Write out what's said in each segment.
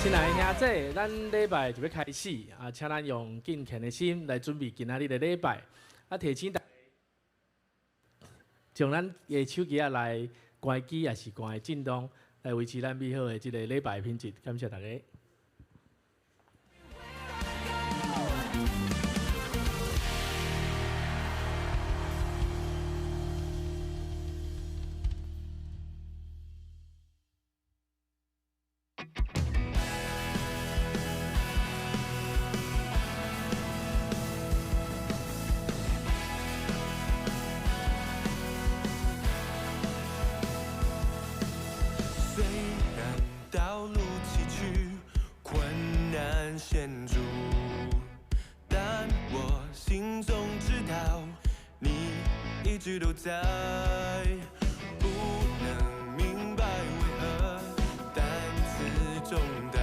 親愛的兄姊，咱禮拜就欲開始啊！請咱用敬虔的心來準備今仔日的禮拜。啊，提醒大家，將咱的手機仔來關機，抑是關震動，來維持咱美好的這個禮拜品質。感謝大家。雖然道路崎嶇，困難險阻，但我心中知道，你一直都在。不能明白為何擔子重擔，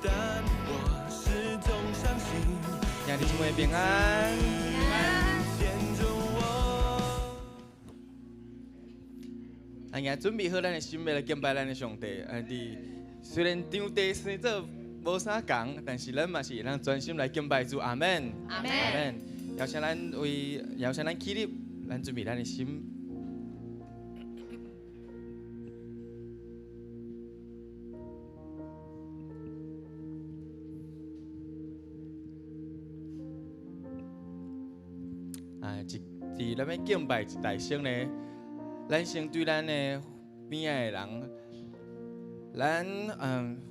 但我始終相信。兄弟姊妹平安。牽着我。咱今準備好咱的心，欲來敬拜咱的上帝。啊，佇雖然場地生做無啥仝，但是咱嘛是會當專心來敬拜主。阿門。阿門。阿門。邀請咱為邀請咱起立，咱準備咱的心。啊，一佇咱欲敬拜一大聲呢，咱先對咱的邊仔的人，咱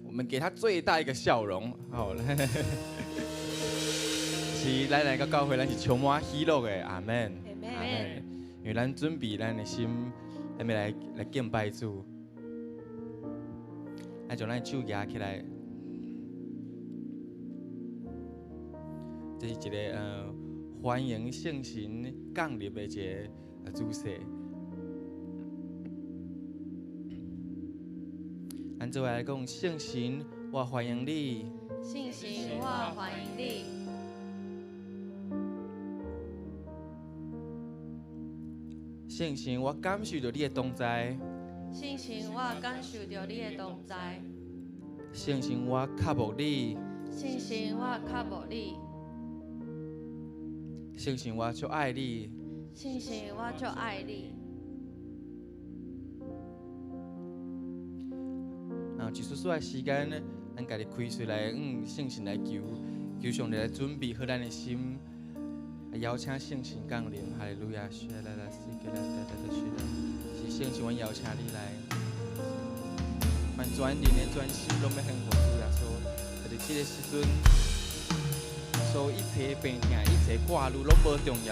我們給他最大一個笑容，好，是咱來到教會，咱是充滿喜樂的，阿門，阿門。因為咱準備咱的心，咱欲來來敬拜主，咱將咱的手舉起來，這是一個歡迎聖神降臨的一個姿勢。咱做伙來講，聖神，我歡迎你。聖神，我歡迎你。聖神，我感受著你的同在。聖神，我感受著你的同在。聖神，我渴慕你。聖神，我渴慕你。聖神，我足愛你。聖神，我足愛你。啊，一絲絲的時間，咱家己開喙來，向聖神來求，求上帝來準備好咱的心，邀請聖神降臨。哈利路亞，來來來，是聖神，阮邀請你來，阮全人的全心攏欲獻予主耶穌。佇這個時陣，所有一切病痛、一切掛慮攏無重要，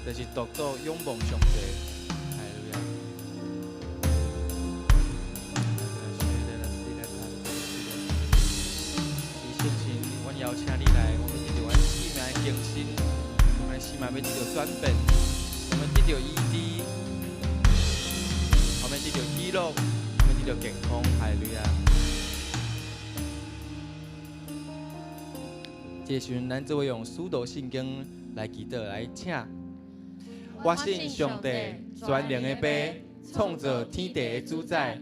就是獨獨仰望上帝。哈利路亞。是聖神，阮邀請你來，我們得著阮生命的更新，我們生命欲得著轉變，我們得著醫治，我們得著喜樂，我們得著健康。哈利路亞。這時陣，咱做伙用使徒信經來祈禱，來請。我信上帝，全能的父，創造天地的主宰。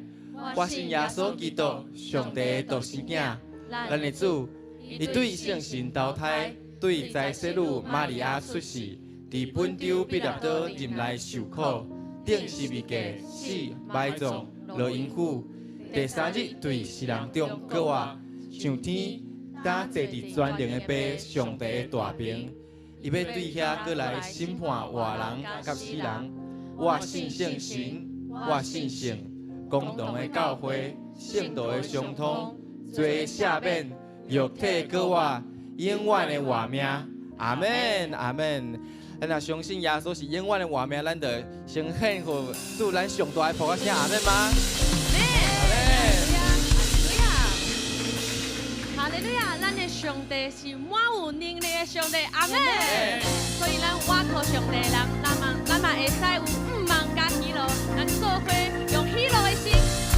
我信耶穌基督，上帝的獨生囝，咱的主。伊對聖神投胎，對在洗女瑪利亞出世，佇本丟彼拉多入內受苦，釘十字架，死埋葬，落陰府。第三日對死人中復活，上天，搭坐佇全能的父上帝的大爿。伊欲對遐閣來審判活人佮死人。我信聖神，我信聖公同的教會，聖徒的相通，罪的赦免，肉體復活，永遠的活命。阿門，阿門。咱若相信耶穌是永遠的活命，咱就先獻予主咱上大的拍仔聲，阿門嗎？阿門。哈利路亞！咱的上帝是滿有能力的上帝，阿門。所以咱倚靠上帝的人，咱嘛會使有向望佮喜樂，咱做伙用喜樂的心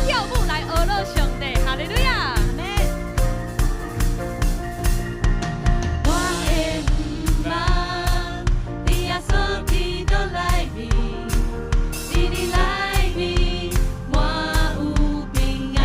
跳舞來呵咾上帝，哈利路亞！我的向望，佇耶穌基督內面，佇你內面，我有平安。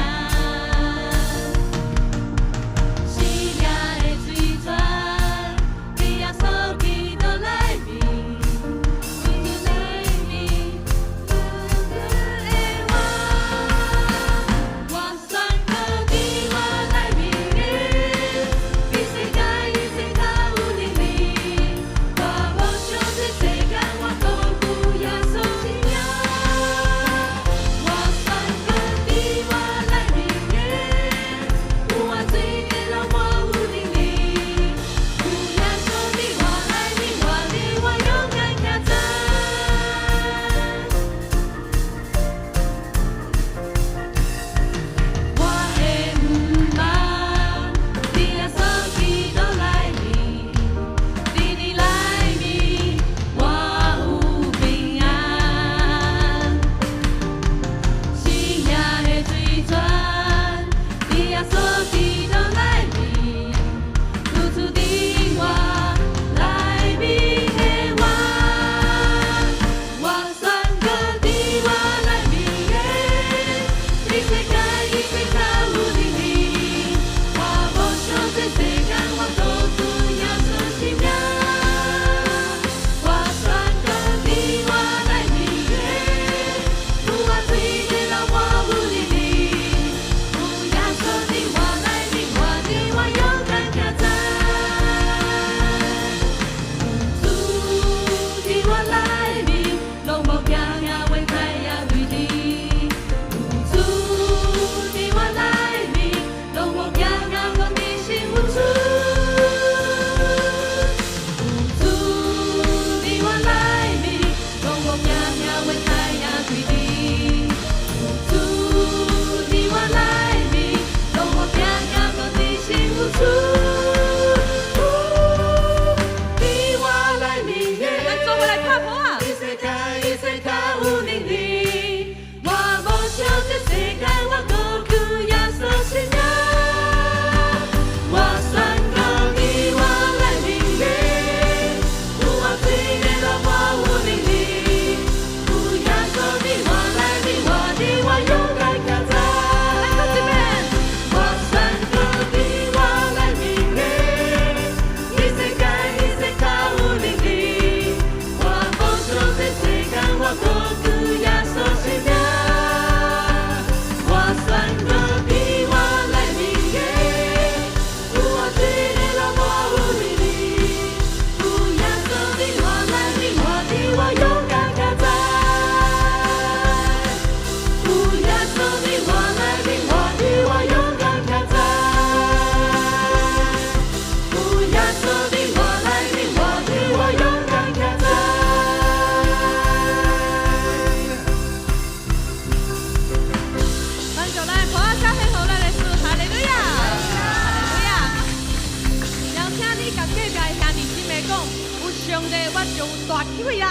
上帝，我就有大氣力，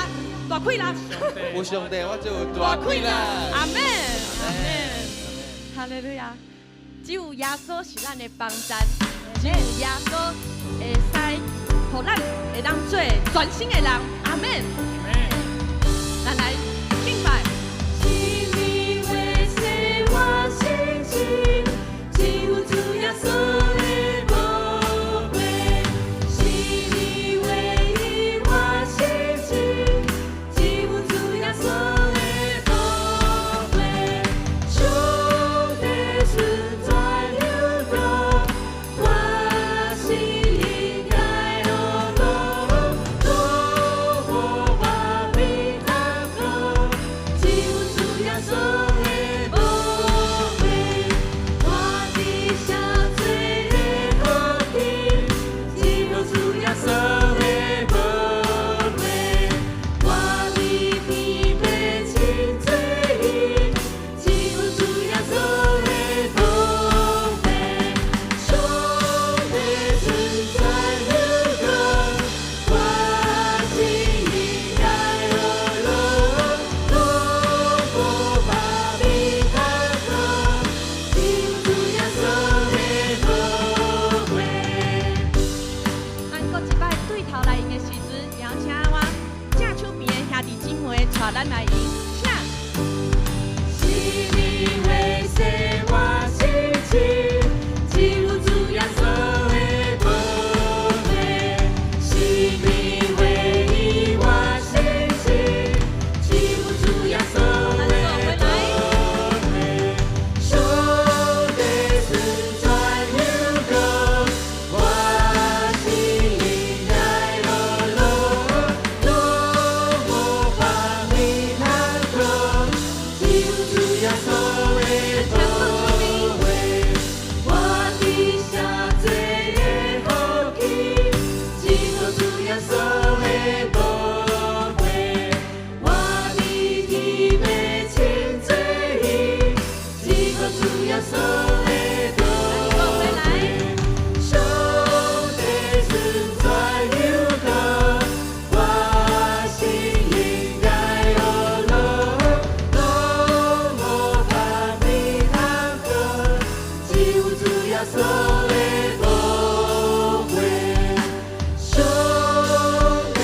大氣力。有上帝，我就有大氣力。阿們，阿們，哈利路亞。只有耶穌是咱的幫贊，只有耶穌會使予咱會當做全新的人。阿們，咱來敬拜。是你話說我心情，只有主耶穌的寶貝。是你話伊我心情，只有主耶穌的寶貝。上帝存在了高，我是應該學路，都無把比較高，只有主耶穌的寶貝。我佇啥做的福氣，只有主耶穌的寶貝。我佇天父親做伊，只有主耶穌的寶貝。上帝存在了高，我是應該學路，都無把比較高，只有主耶穌的寶貝。咱閣一擺對頭來迎的時陣，邀請我正手邊的兄弟姊妹帶咱來迎，請。是你話說我心情，只有主耶穌的寶貝。是你話伊我心情，只有主耶穌的寶貝。上帝存在了高，我是應該學路，都無把比較高，只有主耶穌的寶貝。我佇啥做的福氣，只有主耶穌的寶貝。我佇天父親做伊，只有主耶穌的寶貝。上帝存在了高，我是應該學路，都無把比較高，只有主耶穌的寶貝。上帝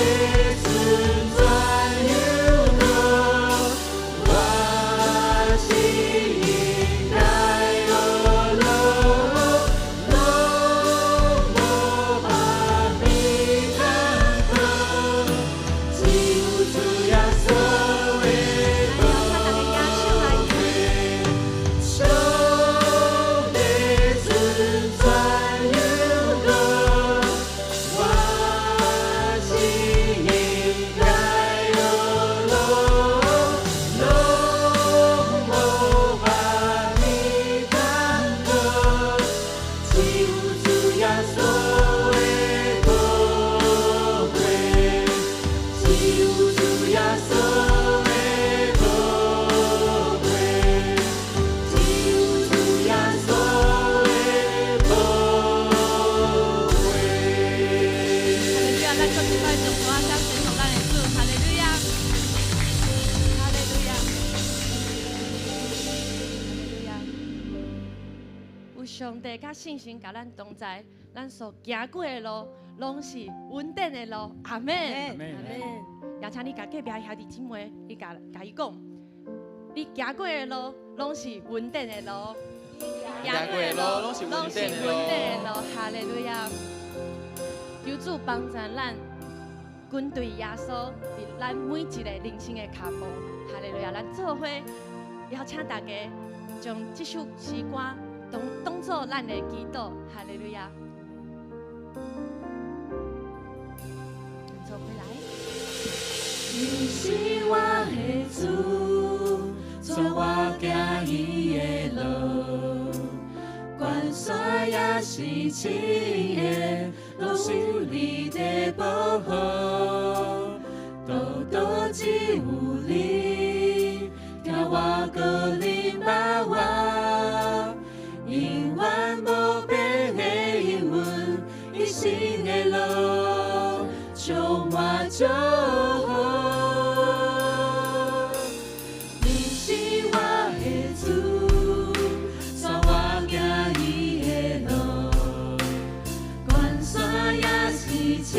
存在了高，我是應該學路，都無把比較高，只有主耶穌的寶貝。上帝存在了高，我是應該學路，攏無把比較高，只有主耶穌的寶貝，只有主耶穌的寶貝，只有主耶穌的寶貝。哈利路亞，咱閣一擺將鼓掌聲予咱的主，哈利路亞，哈利路亞，哈利路亞。有上帝佮聖神佮咱同在，咱所行過的路，攏是穩定的路。阿們，阿們。邀請你共隔壁兄弟姊妹，你共共伊講，你行過的路，攏是穩定的路。行過的路攏是穩定的路攏是穩定的路。哈利路亞。求主幫助咱，跟隨耶穌，佇咱每一個人生的跤步。哈利路亞！咱做伙邀請大家將這首詩歌當當做咱的祈禱。哈利路亞！做伙來。伊是我的主，帶我行伊的路，懸山也是深的，攏有你的保護，路途只有你，疼我閣憐憫我，永遠無變的應允，一生的路，像充滿祝福。你是我的主，帶我行伊的路，懸山也是試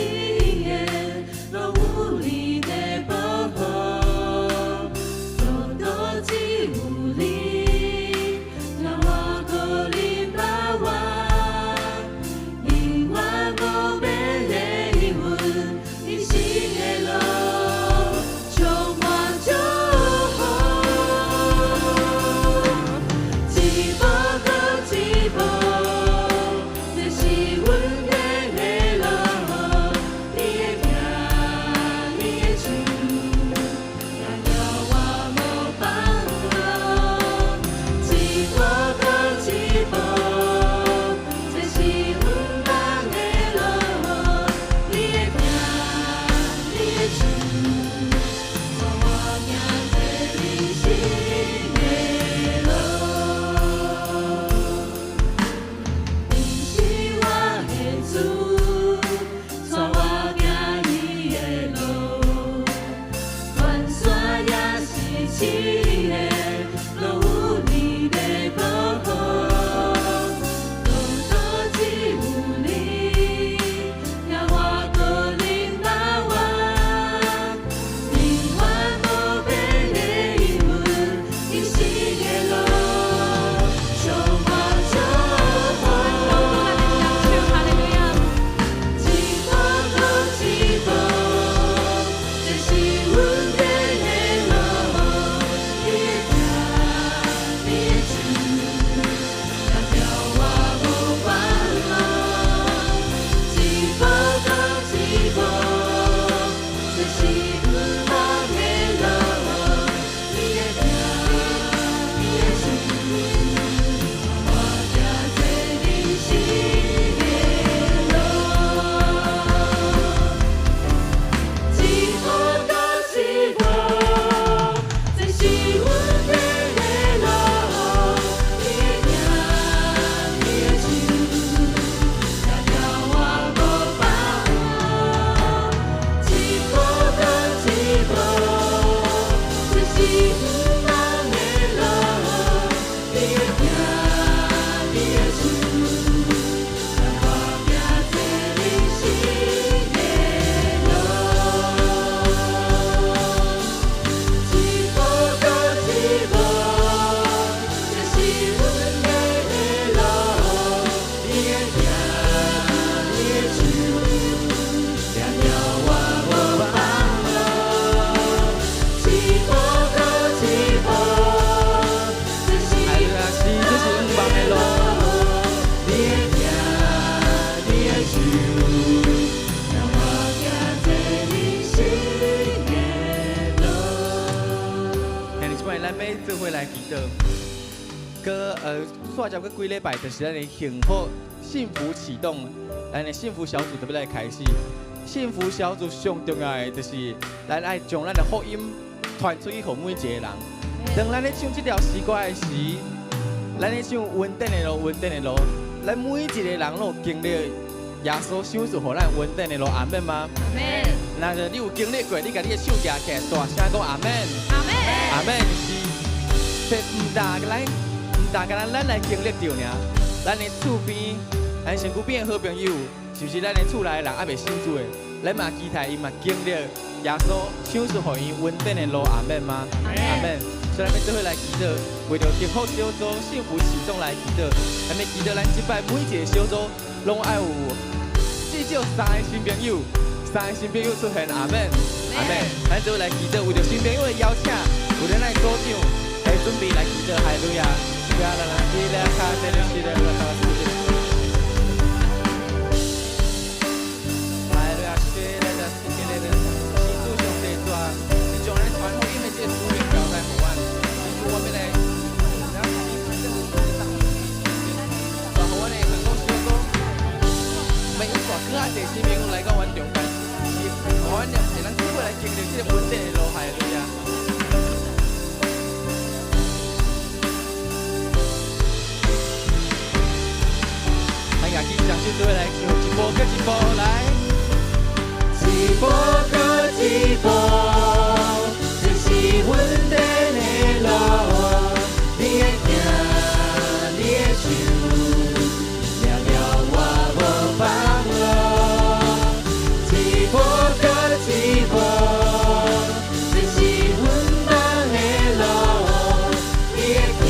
煉，攏有你的保護。路途只有你，讓我閣恁捌我，永遠無變的應允，人生的路充滿祝福。一步閣一步，這是阮的路，你的疼，你的手，掠著我無放落。一步閣一步，這是毋茫的路，你的疼，你的手，帶我行這人生的路。你是我的主，帶我行伊的路，懸山也是試煉，攏有你的保護。路途只有你，掠我閣恁捌我，永遠無變的應允，人生的路充滿祝福。哈利路亞。一步閣一步，這是阮的路，你的疼，你的手，掠著我無放落。一步閣一步，這是毋茫的路，你的疼，你的手，帶我行這人生的路。一步閣一步，這是阮的路，你的疼，你的手，掠著我無放落。一步閣一步，這是毋茫的路，你的疼，你的手，帶我行這人生的路。一步閣一步，這是阮的路，你的疼，你的手，掠著我無放落。一步閣一步，這是哈利路亞，是，這是毋茫的路。你的疼，你的手，讓我行這人生的路。兄弟姊妹，咱欲做伙來祈禱。閣煞接閣幾禮拜，就是咱的幸福幸福啟動，咱的幸福小組就欲來開始。幸福小組上重要的就是咱愛將咱的福音傳出去，予每一個人。當咱咧唱這條詩歌的時，咱咧唱恩典的路，恩典的路，咱每一個人攏有經歷耶穌賞賜予咱恩典的路，阿們嗎？阿們。若是你有經歷過，你共你的手舉起來，大聲講阿們。阿們。阿們，是，這毋但咱，毋但干焦咱來經歷著爾，咱的厝邊，咱身軀邊的好朋友，是毋是咱的厝內的人猶未信主的，咱嘛期待伊嘛經歷耶穌賞賜予伊恩典的路，阿們嗎？阿們。所以咱欲做伙來祈禱，為著幸福小組幸福啟動來祈禱，咱欲祈禱咱這擺每一個小組攏愛有至少三个新朋友，三个新朋友出現，阿們，阿們。咱做伙來祈禱，為著新朋友的邀請，為著咱的組長來準備來祈禱，哈利路亞。啦啦啦，啦卡這裡是的，啦啦是的。哈利路亞，是的，是的，是主上帝主啊，你將咱傳福音的這個使命交代予阮，是主我欲來，咱帶予阮的幸福小組，欲有帶閣較濟新朋友來到阮中間，是，予阮會當做伙來經歷這個恩典的路，哈利路亞。步，這是穩定的路。你的疼，你的手，掠著我無放落。一步閣一步，這是阮望的路。你的疼，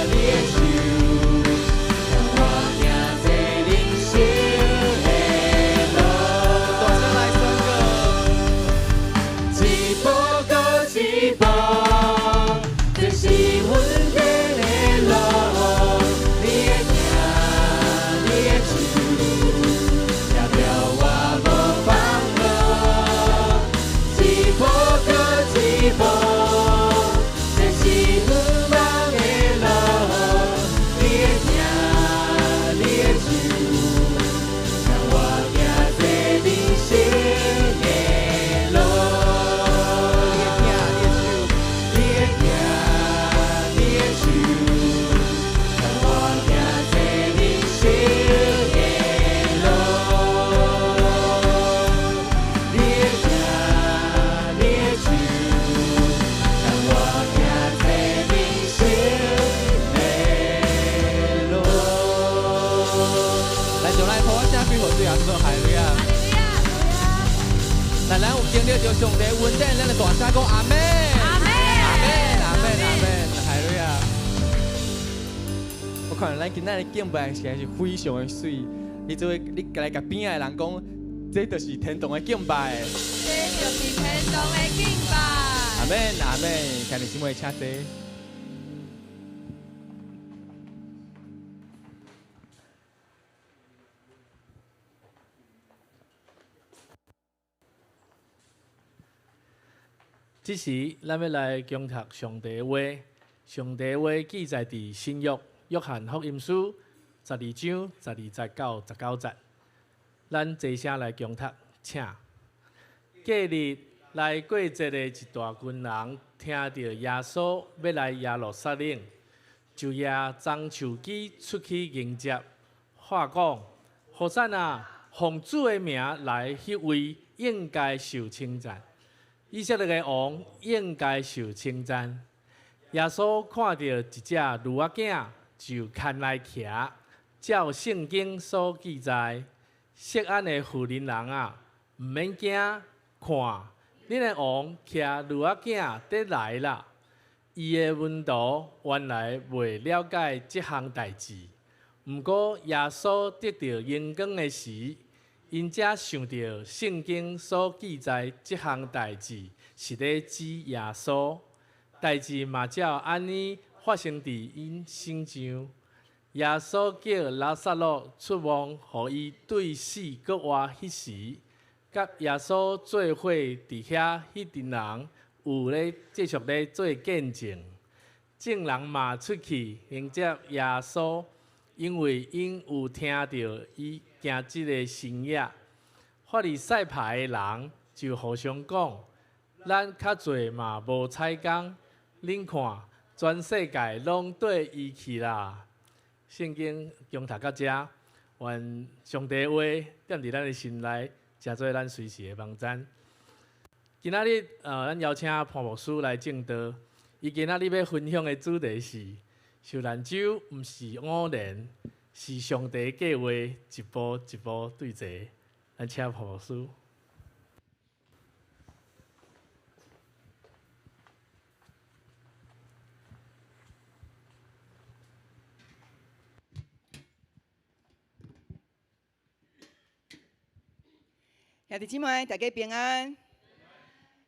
你的手，讓我行這人生的路。大聲來宣告。一步閣一步，這是穩定的路。你的疼，你的手，掠著我無放落。一步閣一步，這是阮望的路。你的疼，你的手，讓我行這人生的路。你的疼，你的疼，你的手，讓我行這人生的路。你的疼，你的手，讓我行這人生的路。來，將來抱我聲開予主耶穌，哈利路亞。來，咱有經歷著上帝恩典，咱就大聲講阿門。阿門。阿門，阿門，阿門，哈利路亞。我看咱今仔日敬拜實在是非常的媠。你做伙，你來共邊仔的人講，這就是天堂的敬拜。這就是天堂的敬拜。阿門，阿門。兄弟姊妹，請坐。這時，咱欲來恭讀上帝話。上帝話記載佇新約約翰福音書12章12節到19節。咱齊聲來恭讀，請。隔日來過節的一大群人，聽著耶穌欲來耶路撒冷，就攑棕樹枝出去迎接，喊講：和散那，奉主的名來彼位，應該受稱讚。以色列的王應該受稱讚。耶穌看著一隻驢仔囝，就牽來騎，照聖經所記載：錫安的婦人人啊，毋免驚，看，恁的王騎驢仔囝佇來啦。伊的門徒原來袂了解這項代誌，毋過耶穌得著榮光的時，𪜶才想著聖經所記載這項代誌是咧指耶穌，代誌嘛照按呢發生佇𪜶身上。耶穌叫拉撒路出亡，予伊對死閣活彼時，佮耶穌做伙佇遐彼陣人有咧繼續咧做見證。眾人嘛出去迎接耶穌，因為𪜶有聽著伊行這个神跡。法利賽派的人就互相講：咱較濟嘛無彩工，恁看，全世界攏綴伊去啦。聖經恭讀到遮，願上帝話踮佇咱的心內，成做咱隨時的網站。今仔日，咱邀請潘牧師來證道。伊今仔日欲分享的主題是：受難周毋是偶然，是上帝計畫一步一步對齊。咱請潘牧師。兄弟姊妹，大家平安。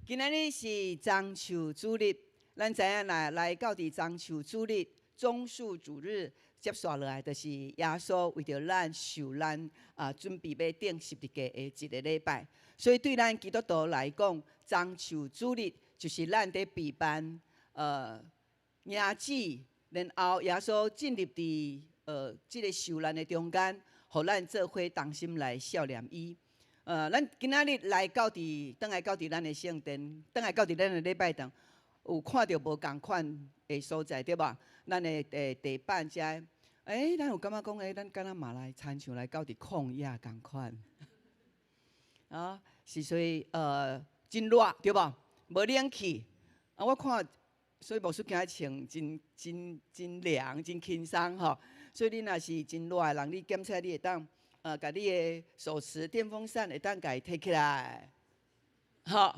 今仔日是棕樹主日，咱知影來來到佇棕樹主日、棕樹主日，接紲落來就是耶穌為著咱受難啊，準備欲釘十字架的一个禮拜。所以對咱基督徒來講，棕樹主日就是咱佇備辦迎主，然後耶穌進入佇這个受難的中間，予咱做伙同心來數念伊。咱今仔日來到佇，轉來到佇咱的聖殿，轉來到佇咱的禮拜堂，有看著無仝款的所在對無？咱的地板遮，咱有感覺講，咱敢若嘛來親像來到佇曠野仝款。啊，是所以真熱，對無？無冷氣。啊，我看，所以牧師今仔穿真真真涼，真輕鬆吼。所以你若是真熱的人，你檢測你會當，共你的手持電風扇會當共伊提起來，吼。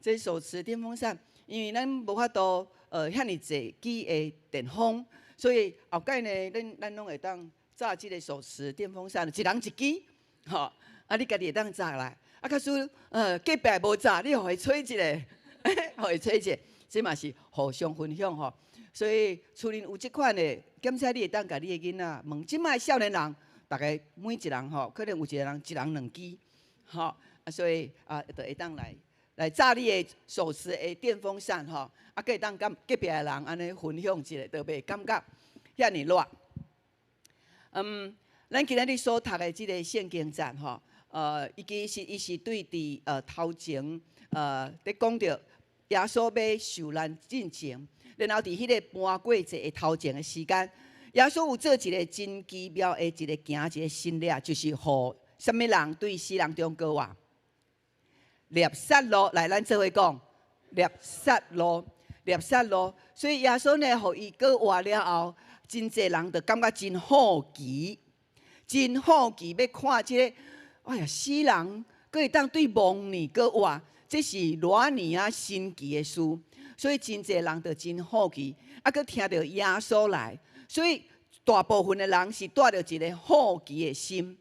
這手持電風扇，因為咱無法度，遐爾濟支的電風，所以後蓋呢，咱攏會當紮這個手持電風扇，一人一支，吼。啊，你家己會當紮來。啊，假使隔壁無紮，你予伊吹一下，予伊吹一下，這嘛是互相分享吼。所以厝裡有這款的，檢測你會當共你的囡仔問，這擺少年人，逐家每一人吼，可能有一個人一人兩支，吼，啊，所以啊，就會當來紮你的手持的電風扇吼，啊，閣會當佮隔壁的人按呢分享一下，就袂感覺遐爾熱。咱今仔日所讀的這個聖經節吼，伊其實伊是對佇頭前佇講著耶穌欲受難進前，然後佇彼個盤過節的頭前的時間，耶穌有做一個真奇妙的一個行一個神跡，就是予啥物人對死人中閣活？拿撒勒來，咱做伙講，拿撒勒，拿撒勒。所以耶穌呢，予伊閣活了後，真濟人就感覺真好奇，真好奇欲看這個。哎呀，死人閣會當對墓裡閣活，這是偌爾仔神奇的事，所以真濟人就真好奇。啊，閣聽著耶穌來，所以大部分的人是帶著一個好奇的心。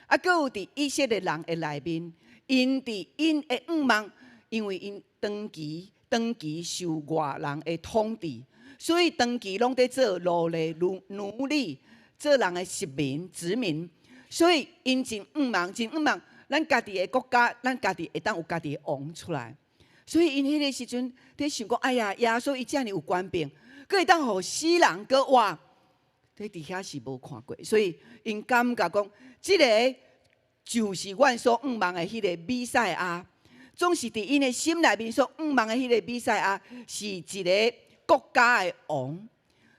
啊，閣有佇以色列人的內面，𪜶佇𪜶的向望，因為𪜶長期長期受外人的統治，所以長期攏佇做奴隸奴隸，做人的殖民殖民。所以𪜶真向望，真向望，咱家己的國家，咱家己會當有家己的王出來。所以𪜶彼個時陣佇想講，哎呀，耶穌伊遮爾有權柄，閣會當予死人閣活，佇佇遐是無看過。所以𪜶感覺講，這個就是阮所向望的彼個彌賽亞。總是佇𪜶的心內面所向望的彼個彌賽亞，是一個國家的王。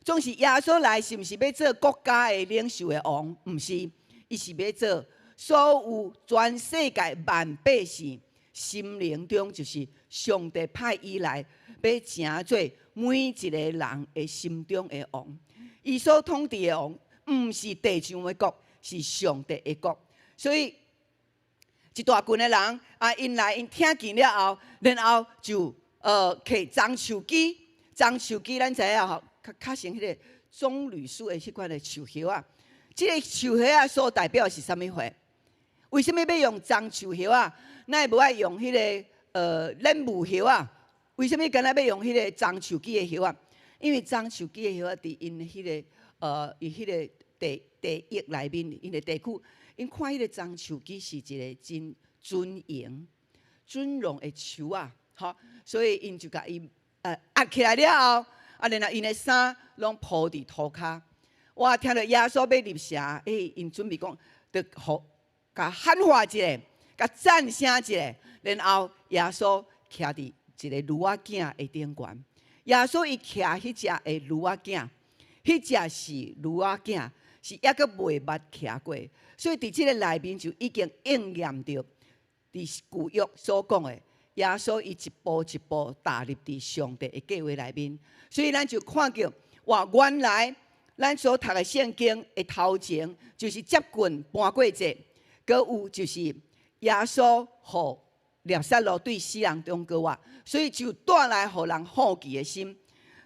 總是耶穌來，是毋是欲做國家的領袖的王？毋是。伊是欲做所有全世界萬百姓心靈中，就是上帝派伊來，欲成做每一個人的心中的王。伊所統治的王，毋是地上的國，是上帝的國。所以一大群的人啊，𪜶來𪜶聽見了後，然後就提樟樹枝，樟樹枝咱知影吼，較較像彼個棕櫚樹的彼款的樹葉仔。這個樹葉仔所代表的是啥物貨？為啥物欲用樟樹葉仔？哪會無愛用彼個蓮霧葉仔？為啥物敢若欲用彼個樟樹枝的葉仔？因為樟樹枝的葉仔佇𪜶彼個伊彼個地地域內面，𪜶的地區，𪜶看彼個樟樹枝是一個真尊榮、尊榮的樹仔，吼，所以𪜶就共伊壓起來了後，啊，然後𪜶的衫攏鋪佇塗跤。哇！聽著耶穌欲入城，欸，𪜶準備講，就予共喊話一下，共讚聲一下，然後耶穌徛佇一個驢仔囝的頂懸。耶穌伊騎彼隻的驢仔囝，彼隻是驢仔囝，是猶閣未捌騎過，所以佇這個內面就已經應驗著佇舊約所講的，耶穌伊一步一步踏入佇上帝的計劃內面，所以咱就看見，哇，原來咱所讀的聖經的頭前就是接近盤過節，閣有就是耶穌予拿撒勒對死人中閣活，所以就帶來予人好奇的心。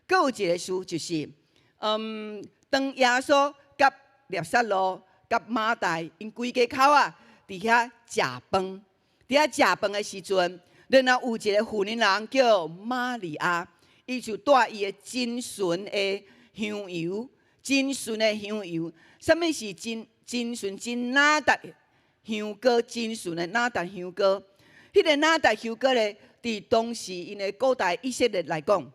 閣有一個事就是，當耶穌佮拿撒勒佮馬大𪜶規家口仔佇遐食飯，佇遐食飯的時陣，然後有一個婦人人叫瑪利亞，伊就帶伊的真純的香油，真純的香油，啥物是真真純真哪達香膏？真純的哪達香膏，彼個哪達香膏咧，佇當時𪜶的古代以色列來講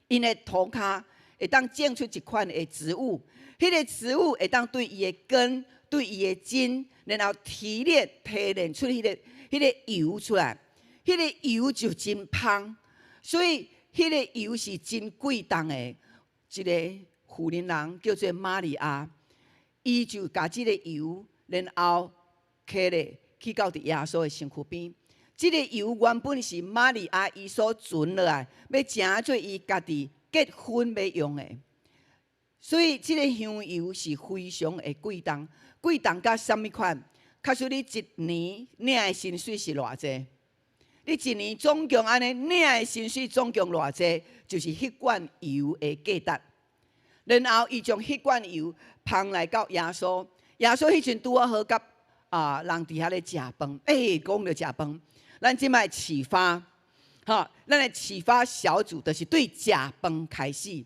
，𪜶的塗跤會當種出一款的植物，彼個植物會當對伊的根、對伊的莖，然後提煉出彼個油出來，彼個油就真芳，所以彼個油是真貴重的。一個婦人人叫做瑪利亞，伊就共這個油，然後提咧去到佇耶穌的身軀邊。這个油原本是瑪利亞伊所存落來，欲成做伊家己結婚欲用的。所以這个香油是非常的貴重，貴重甲啥物款？假使你一年領的薪水是偌濟？你一年總共按呢領的薪水總共偌濟？就是彼罐油的價值。然後伊將彼罐油捧來到耶穌，耶穌彼陣拄仔好佮人佇遐咧食飯。欸，講著食飯，咱這擺啟發，吼，咱的啟發小組就是對食飯開始。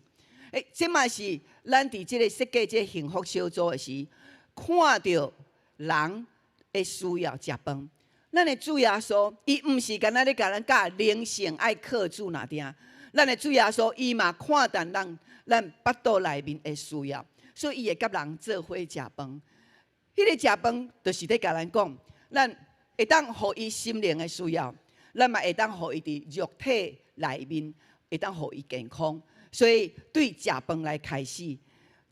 欸，這嘛是咱佇這个設計這个幸福小組的時，看著人會需要食飯。咱的主耶穌，伊毋是干焦咧共咱教靈性愛靠主爾定。咱的主耶穌，伊嘛看重咱咱腹肚內面的需要，所以伊會佮人做伙食飯。彼个食飯就是咧共咱講，咱會當予伊心靈的需要，咱嘛會當予伊佇肉體內面會當予伊健康。所以對食飯來開始，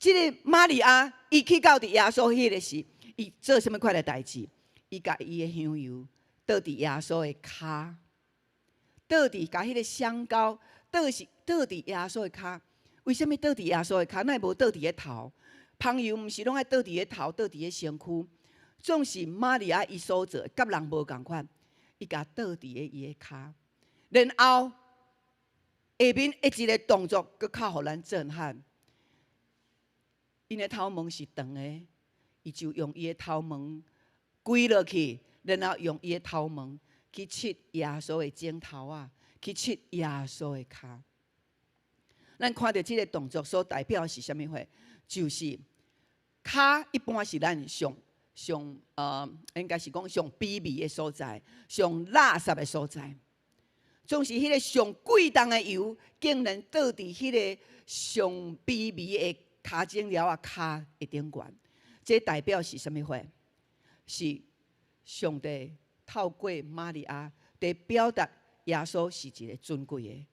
這个瑪利亞伊去到佇耶穌彼个時，伊做啥物款的代誌？伊共伊的香油倒佇耶穌的跤，倒佇共彼个香膏倒是倒佇耶穌的跤。為啥物倒佇耶穌的跤？哪會無倒佇个頭？香油毋是攏愛倒佇个頭，倒佇个身軀。總是瑪利亞伊所做，佮人無仝款，伊共倒佇个伊的跤，然後下面一个動作，閣較予咱震撼。𪜶的頭毛是長的，伊就用伊的頭毛跪落去，然後用伊的頭毛去拭耶穌的指頭仔，去拭耶穌的跤。咱看著這个動作所代表的是啥物貨？就是跤一般是咱上上應該是講上卑微的所在，上垃圾的所在。總是彼个上貴重的油，竟然倒佇彼个上卑微的跤踵蹽仔跤的頂懸。這代表是啥物貨？是上帝透過瑪利亞佇表達耶穌是一个尊貴的。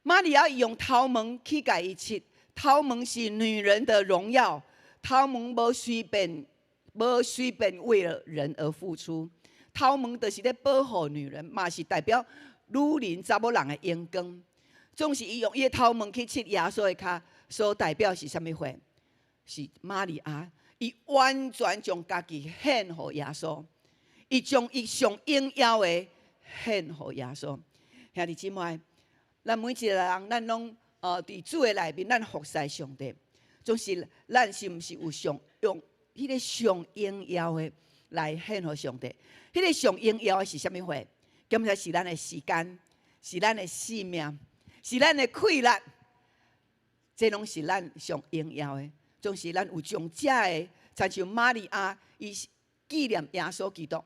瑪利亞用頭毛去共伊拭，頭毛是女人的榮耀，頭毛無隨便，無隨便為了人而付出，頭毛就是咧保護女人，嘛是代表女人查某人的榮光。總是伊用伊的頭毛去拭耶穌的跤，所代表是啥物貨？是瑪利亞，伊完全將家己獻予耶穌，伊將伊上榮耀的獻予耶穌。兄弟姊妹，咱每一个人，咱攏佇主的內面，咱服侍上帝，總是咱是毋是有上用彼个上榮耀的來獻予上帝？彼个上榮耀的是啥物貨？敢若是咱的時間，是咱的性命，是咱的氣力，這攏是咱上榮耀的。總是咱有將這个，親像瑪利亞，伊紀念耶穌基督，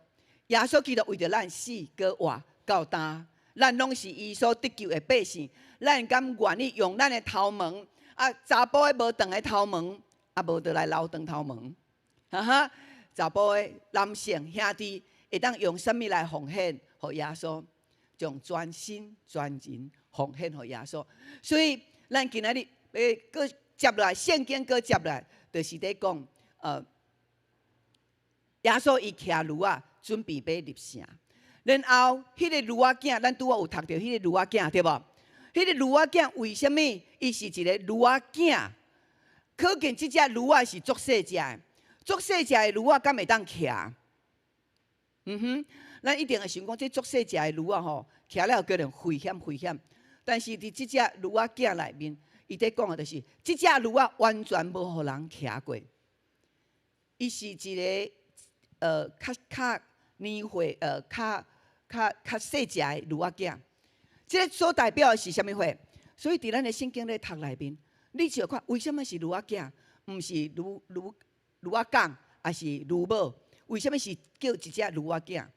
耶穌基督為著咱死，閣活到今，咱攏是伊所得救的百姓。咱敢願意用咱的頭毛？啊，查埔的無長的頭毛，啊，無就來留長頭毛，哈哈！查埔的男性兄弟會當用啥物來奉獻予耶穌？將全身全人奉獻予耶穌。所以，咱今仔日欲閣接落來，聖經閣接落來，就是咧講，耶穌伊騎驢仔，準備欲入城。然後，彼个驢仔囝，咱拄仔有讀著彼个驢仔囝，對無？彼个驢仔囝為啥物？伊是一个驢仔囝，可見這隻驢仔是足細隻的，足細隻的驢仔敢會當騎？嗯哼，咱一定會想講，這足細隻的驢仔吼，騎了可能危險危險。但是佇這隻驢仔囝內面，伊咧講的就是，這隻驢仔完全無予人騎過。伊是一个較較年歲較較較細隻的驢仔囝。這个所代表的是啥物貨？所以佇咱的聖經咧讀內面，你就看為啥物是驢仔囝，毋是驢驢驢仔公，抑是驢母？為啥物是叫一隻驢仔囝？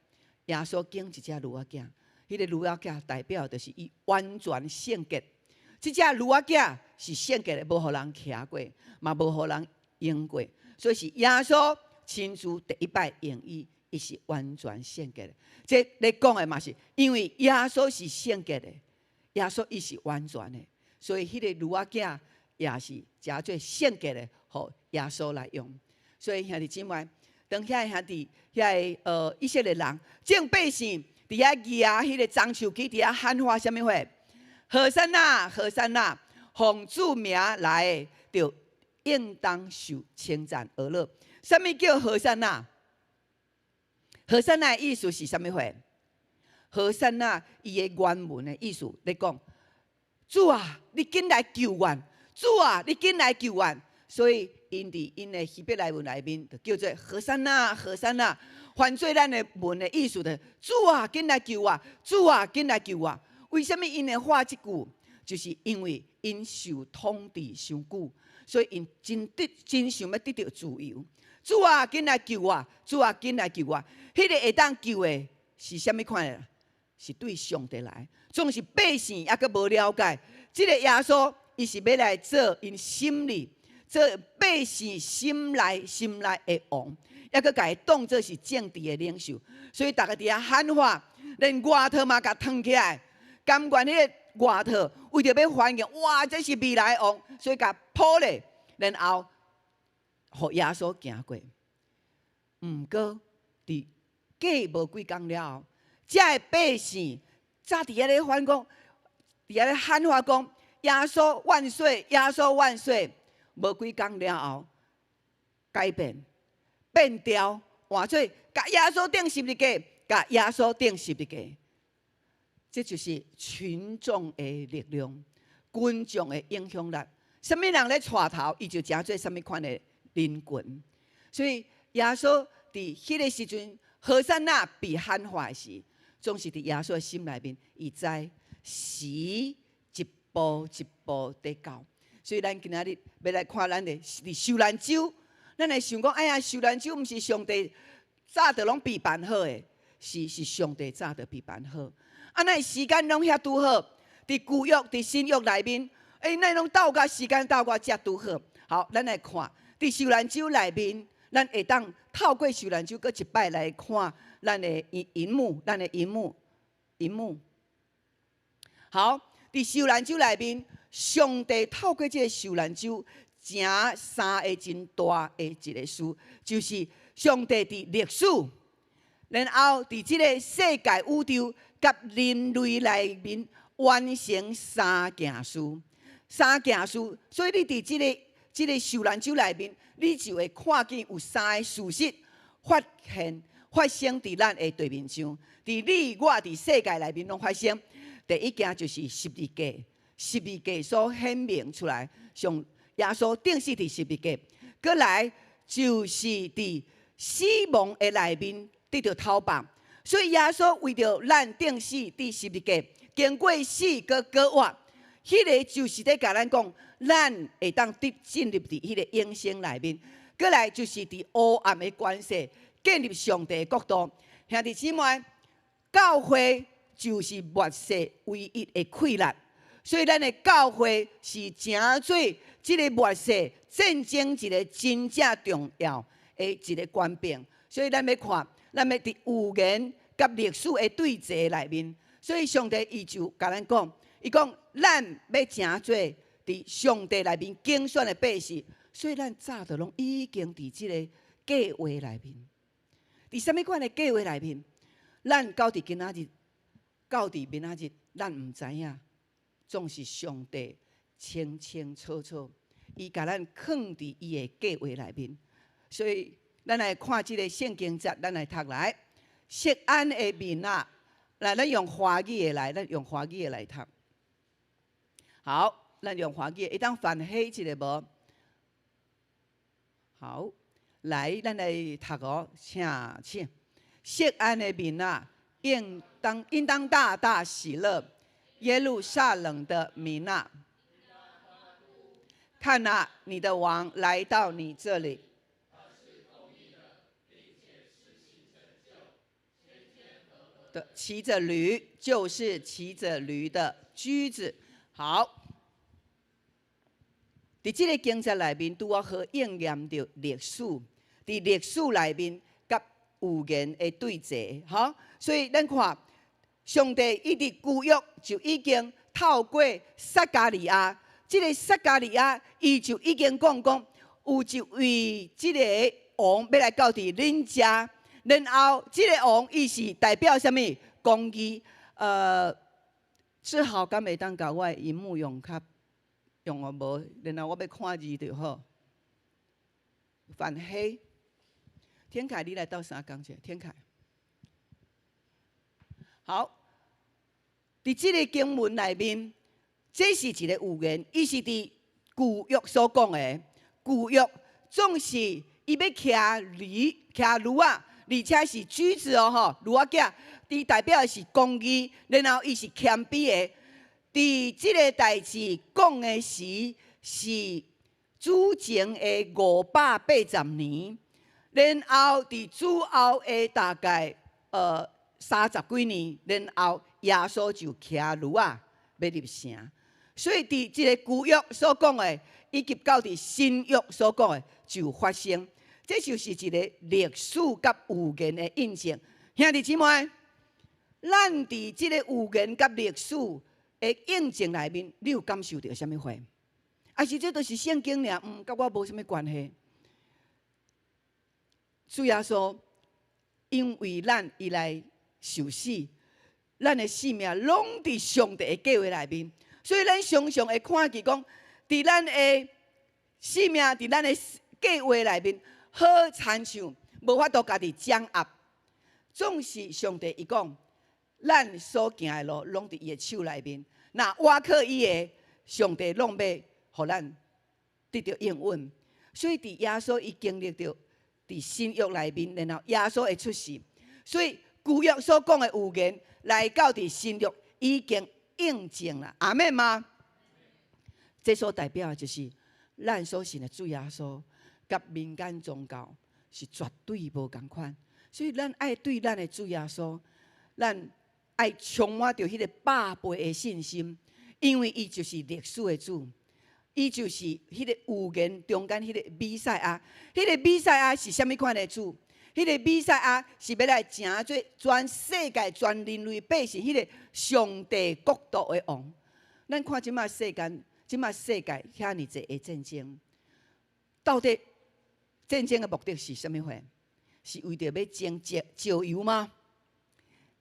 耶穌揀一隻驢仔囝，彼个驢仔囝代表就是伊完全聖潔。這隻驢仔囝是聖潔的，無予人騎過，嘛無予人用過，所以是耶穌親自第一擺用伊，伊是完全聖潔的。這咧講的嘛是，因為耶穌是聖潔的，耶穌伊是完全的，所以彼个驢仔囝也是誠做聖潔的，予耶穌來用。所以兄弟姊妹，當遐个兄弟遐个以色列人眾百姓佇佇遐舉彼个棕樹枝，佇遐喊話啥物貨？和散那，和散那，奉主名來的，就應當受稱讚和樂。啥物叫和散那？和散那的意思是啥物貨？和散那伊的原文的意思咧講：主啊，你緊來救阮！主啊，你緊來救阮！所以，𪜶佇𪜶的希伯來文內面，就叫做和散那，和散那。翻做咱的文的意思就：主啊，緊來救我！主啊，緊來救我！為啥物𪜶會喊這句？就是因為𪜶受統治傷久，所以𪜶真得真想欲得著自由。主啊，緊來救我！主啊，緊來救我！彼個會當救的是啥物款的？是對上帝來，總是百姓猶閣無了解，這个耶穌伊是欲來做𪜶心裡，做百姓心內心內的王，猶閣共伊當做是政治的領袖，所以逐家佇遐喊話，連外套嘛共褪起來，甘願彼个外套為著欲歡迎，哇！這是未來王，所以共抱咧，然後予耶穌行過。毋過佇過無幾工了後，遮的百姓早佇遐咧反講，佇遐咧喊話講：耶穌萬歲！耶穌萬歲！無幾工了後，改變變調，換做共耶穌釘十字架，共耶穌釘十字架。這就是群眾的力量，群眾的影響力。啥物人咧帶頭，伊就成做啥物款的人群。所以耶穌佇彼个時陣，和散那被喊話的時，總是佇耶穌的心內面，伊知時一步一步佇到。所以咱今仔日欲來看咱的佇受難週，咱會想講，哎呀，受難週毋是上帝早就攏備辦好的，是是上帝早就備辦好。啊，哪會時間攏遐拄好？佇舊約、佇新約內面，欸，哪會攏鬥甲時間鬥甲遮拄好？好，咱來看佇受難週內面，咱會當透過受難週，閣一擺來看咱的螢螢幕，咱的螢幕，螢幕。好，佇受難週內面，上帝透過這个受難週，成三个真大的一个事，就是上帝佇歷史，然後佇這个世界宇宙佮人類內面完成三件事，三件事。所以你佇這个這个受難週內面，你就會看見有三个事實發現發生佇咱的地面上，佇你我佇世界內面攏發生。第一件就是十字架，十字架所顯明出來，上耶穌釘死佇十字架。閣來就是佇死亡的內面得著頭放，所以耶穌為著咱釘死佇十字架，經過死閣過活，彼个就是咧共咱講，咱會當得進入佇彼个永生內面。閣來就是佇黑暗的權勢建立上帝的國度。兄弟姊妹，教會就是末世唯一的氣力，所以咱的教會是成做這个末世戰爭一个真正重要的一个權柄。所以咱欲看，咱欲佇預言佮歷史的對齊內面，所以上帝伊就共咱講，伊講咱欲成做佇上帝內面揀選的百姓，所以咱早就攏已經佇這个計劃內面。佇啥物款的計劃內面？咱到佇今仔日，到佇明仔日，咱毋知影，總是上帝清清楚楚，伊共咱囥佇伊的計劃內面。所以，咱來看這个聖經節，咱來讀來。錫安的民啊，來，咱用華語的來，咱用華語的來讀。好，咱用華語的，會當翻彼一个無？好，來，咱來讀哦，請請。錫安的民啊，應當應當大大喜樂；耶路撒冷的民啊，看哪，你的王來到你這裡。的騎著驢，就是騎著驢的駒子。好，佇這个經節內面，拄仔好應驗著歷史。佇歷史內面，佮預言的對齊，吼。所以咱看，上帝伊佇舊約就已經透過撒迦利亞，這个撒迦利亞伊就已經講講，有一位這个王欲來到佇恁遮。然後，這个王伊是代表啥物？公義，志豪敢會當共我的螢幕用較用予無？然後我欲看字就好。反黑，天凱，你來鬥相共者，天凱。好，佇這个經文內面，這是一个預言，伊是佇舊約所講的。舊約總是伊欲騎驢，騎驢仔，而且是駒子哦，吼，驢仔仔，伊代表的是公義，然後伊是謙卑的。佇這个代誌講的時是主前的580年，然後佇主後的大概30幾年，然後耶穌就騎驢仔欲入城。所以佇這个舊約所講的，以及到佇新約所講的，就發生。這就是一个歷史佮預言的印證。兄弟姊妹，咱佇這个預言佮歷史的印證內面，你有感受著啥物貨？抑是這都是聖經爾，佮我無啥物關係。主耶穌因為咱伊來受死，咱的性命攏佇上帝的計劃內面，所以咱常常會看見講，佇咱的性命，佇咱的計劃內面，好親像無法度家己掌握。總是上帝伊講，咱所行的路攏佇伊的手內面，若倚靠伊的，上帝攏欲予咱得著應允。所以佇耶穌伊經歷著佇新約內面，然後耶穌會出世。所以舊約所講的預言，來到佇新約已經應證啦。阿們嗎？這所代表的就是咱所信的主耶穌，佮民間宗教是絕對無仝款。所以咱愛對咱的主耶穌，咱愛充滿著彼个百倍的信心，因為伊就是歷史的主，伊就是彼个預言中間彼个彌賽亞。彼个彌賽亞是啥物款的主？彼个彌賽亞是欲來成做全世界、全人類百姓彼个上帝國度的王。咱看這馬世間，這馬世界遐爾濟的戰爭，到底戰爭的目的是啥物貨？是為著欲爭石油嗎？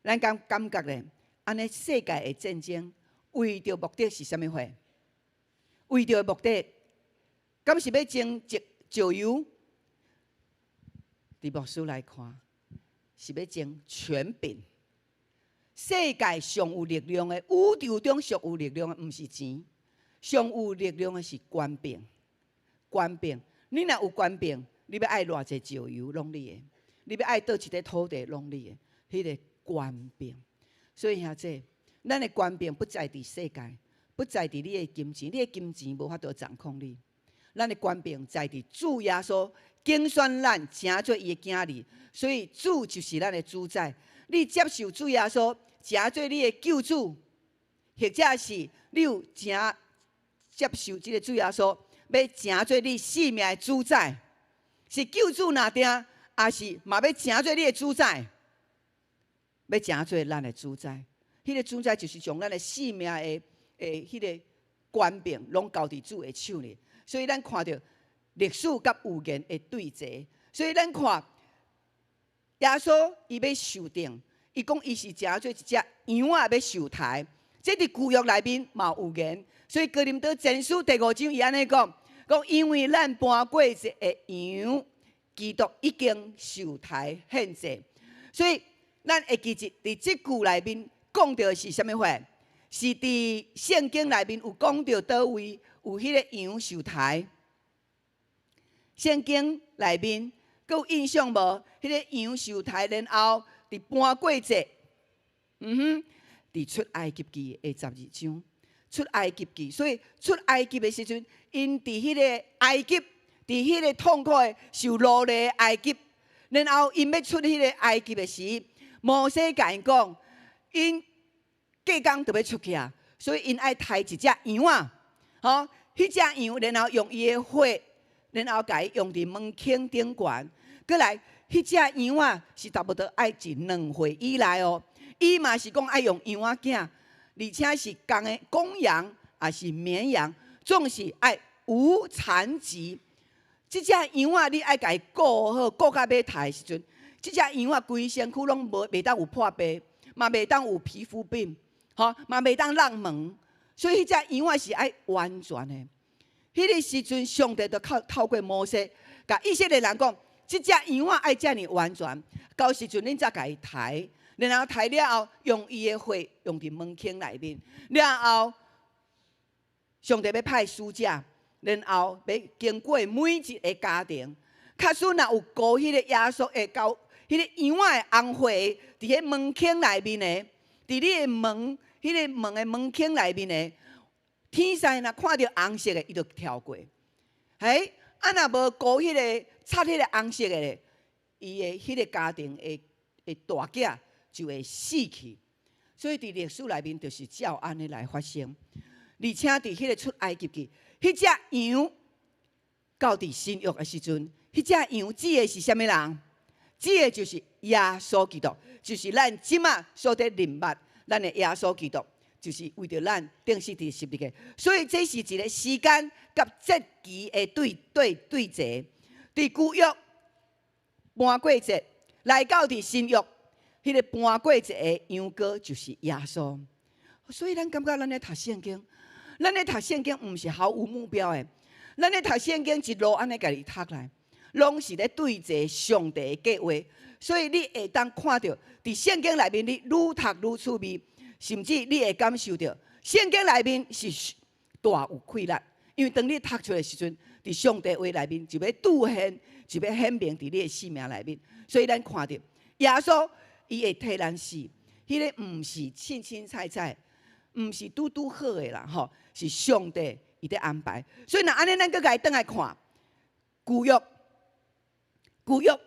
咱敢感覺咧？按呢世界的戰爭為著目的是啥物貨？為著目的，敢是欲爭石油？佇牧師來看，是欲爭權柄。世界上有力量的，宇宙中上有力量的，毋是錢，上有力量的是權柄。權柄，你若有權柄，你欲愛偌濟石油，攏你的；你欲愛佗一塊土地，攏你的。彼个權柄，所以兄弟，咱的權柄不在佇世界，不在佇你的金錢，你的金錢無法度掌控你。咱的權柄在佇主耶穌揀選咱，成做伊的囝兒，所以主就是咱的主宰。你接受主耶穌，成做你的救主，或者是你有誠接受這个主耶穌，欲成做你生命的主宰，是救主若定，抑是嘛欲成做你的主宰？欲成做咱的主宰，彼个主宰就是將咱的生命的彼个權柄，攏交佇主的手裡。所以咱看著歷史佮預言的對齊，所以咱看耶穌伊欲受釘，伊講伊是成做一隻羊仔欲受刣，這佇舊約內面嘛有預言。所以哥林多前書第五章伊按呢講，講因為咱盤過節的羊，基督已經受刣獻祭，所以咱會記得佇這句內面講著的是啥物貨？是佇聖經內面有講著佗位有彼个羊受刣？聖經內面閣有印象無？彼个羊受刣，然後佇盤過節，佇出埃及記的12章，出埃及記，所以出埃及的時陣，𪜶佇彼个埃及，佇彼个痛苦的受奴隸的埃及，然後𪜶欲出彼个埃及的時，摩西共𪜶講，𪜶隔工就欲出去啊，所以𪜶愛刣一隻羊仔，吼，彼隻羊，然後用伊的血，然後共伊用佇門框頂懸，閣來，彼隻羊仔是差不多愛一兩歲以內哦，伊嘛是講愛用羊仔囝，而且是公的公羊，抑是綿羊，總是愛無殘疾。這隻羊仔你愛共伊顧好，顧到欲刣的時陣，這隻羊仔規身軀攏無袂當有破病，嘛袂當有皮膚病，吼嘛袂當落毛。所以彼隻羊仔是愛完全的。彼個時陣，上帝就靠透過摩西，共以色列人講：這隻羊仔愛遮爾完全，到時陣恁才共伊刣，然後刣了後，用伊的血用佇門框內面。了後，上帝欲派使者，然後欲經過每一个家庭。假使若有塗彼個耶穌會到彼個羊仔的紅血，佇彼門框內面的，佇你的門，彼個門的門框內面的，天使若看著紅色的，伊就跳過。嘿，啊若無塗彼個擦彼個紅色的，伊的彼個家庭的大囝就會死去。所以佇歷史內面就是照按呢來發生。而且佇彼個出埃及記，彼隻羊到佇新約的時陣，彼隻羊指的是啥物人？指的就是耶穌基督，就是咱這馬所佇認捌咱的耶穌基督，就是為著咱釘死佇十字架。所以這是一個時間佮節期的對對對齊。佇舊約盤過節來到佇新約，彼個盤過節的羊羔就是耶穌。所以咱感覺咱咧讀聖經，咱咧讀聖經毋是毫無目標的，咱咧讀聖經一路按呢共伊讀來，攏是咧對齊上帝的計劃。所以你會當看著佇聖經內面，你愈讀愈趣味，甚至你會感受著聖經內面是大有氣力。因為當你讀出來的時陣，佇上帝話內面就欲兌現，就欲顯明佇你的生命內面。所以咱看著耶穌，伊會替咱死，彼個毋是凊凊彩彩，毋是拄拄好的啦，吼，是上帝伊佇安排。所以若按呢，咱閣共伊轉來看舊約，舊約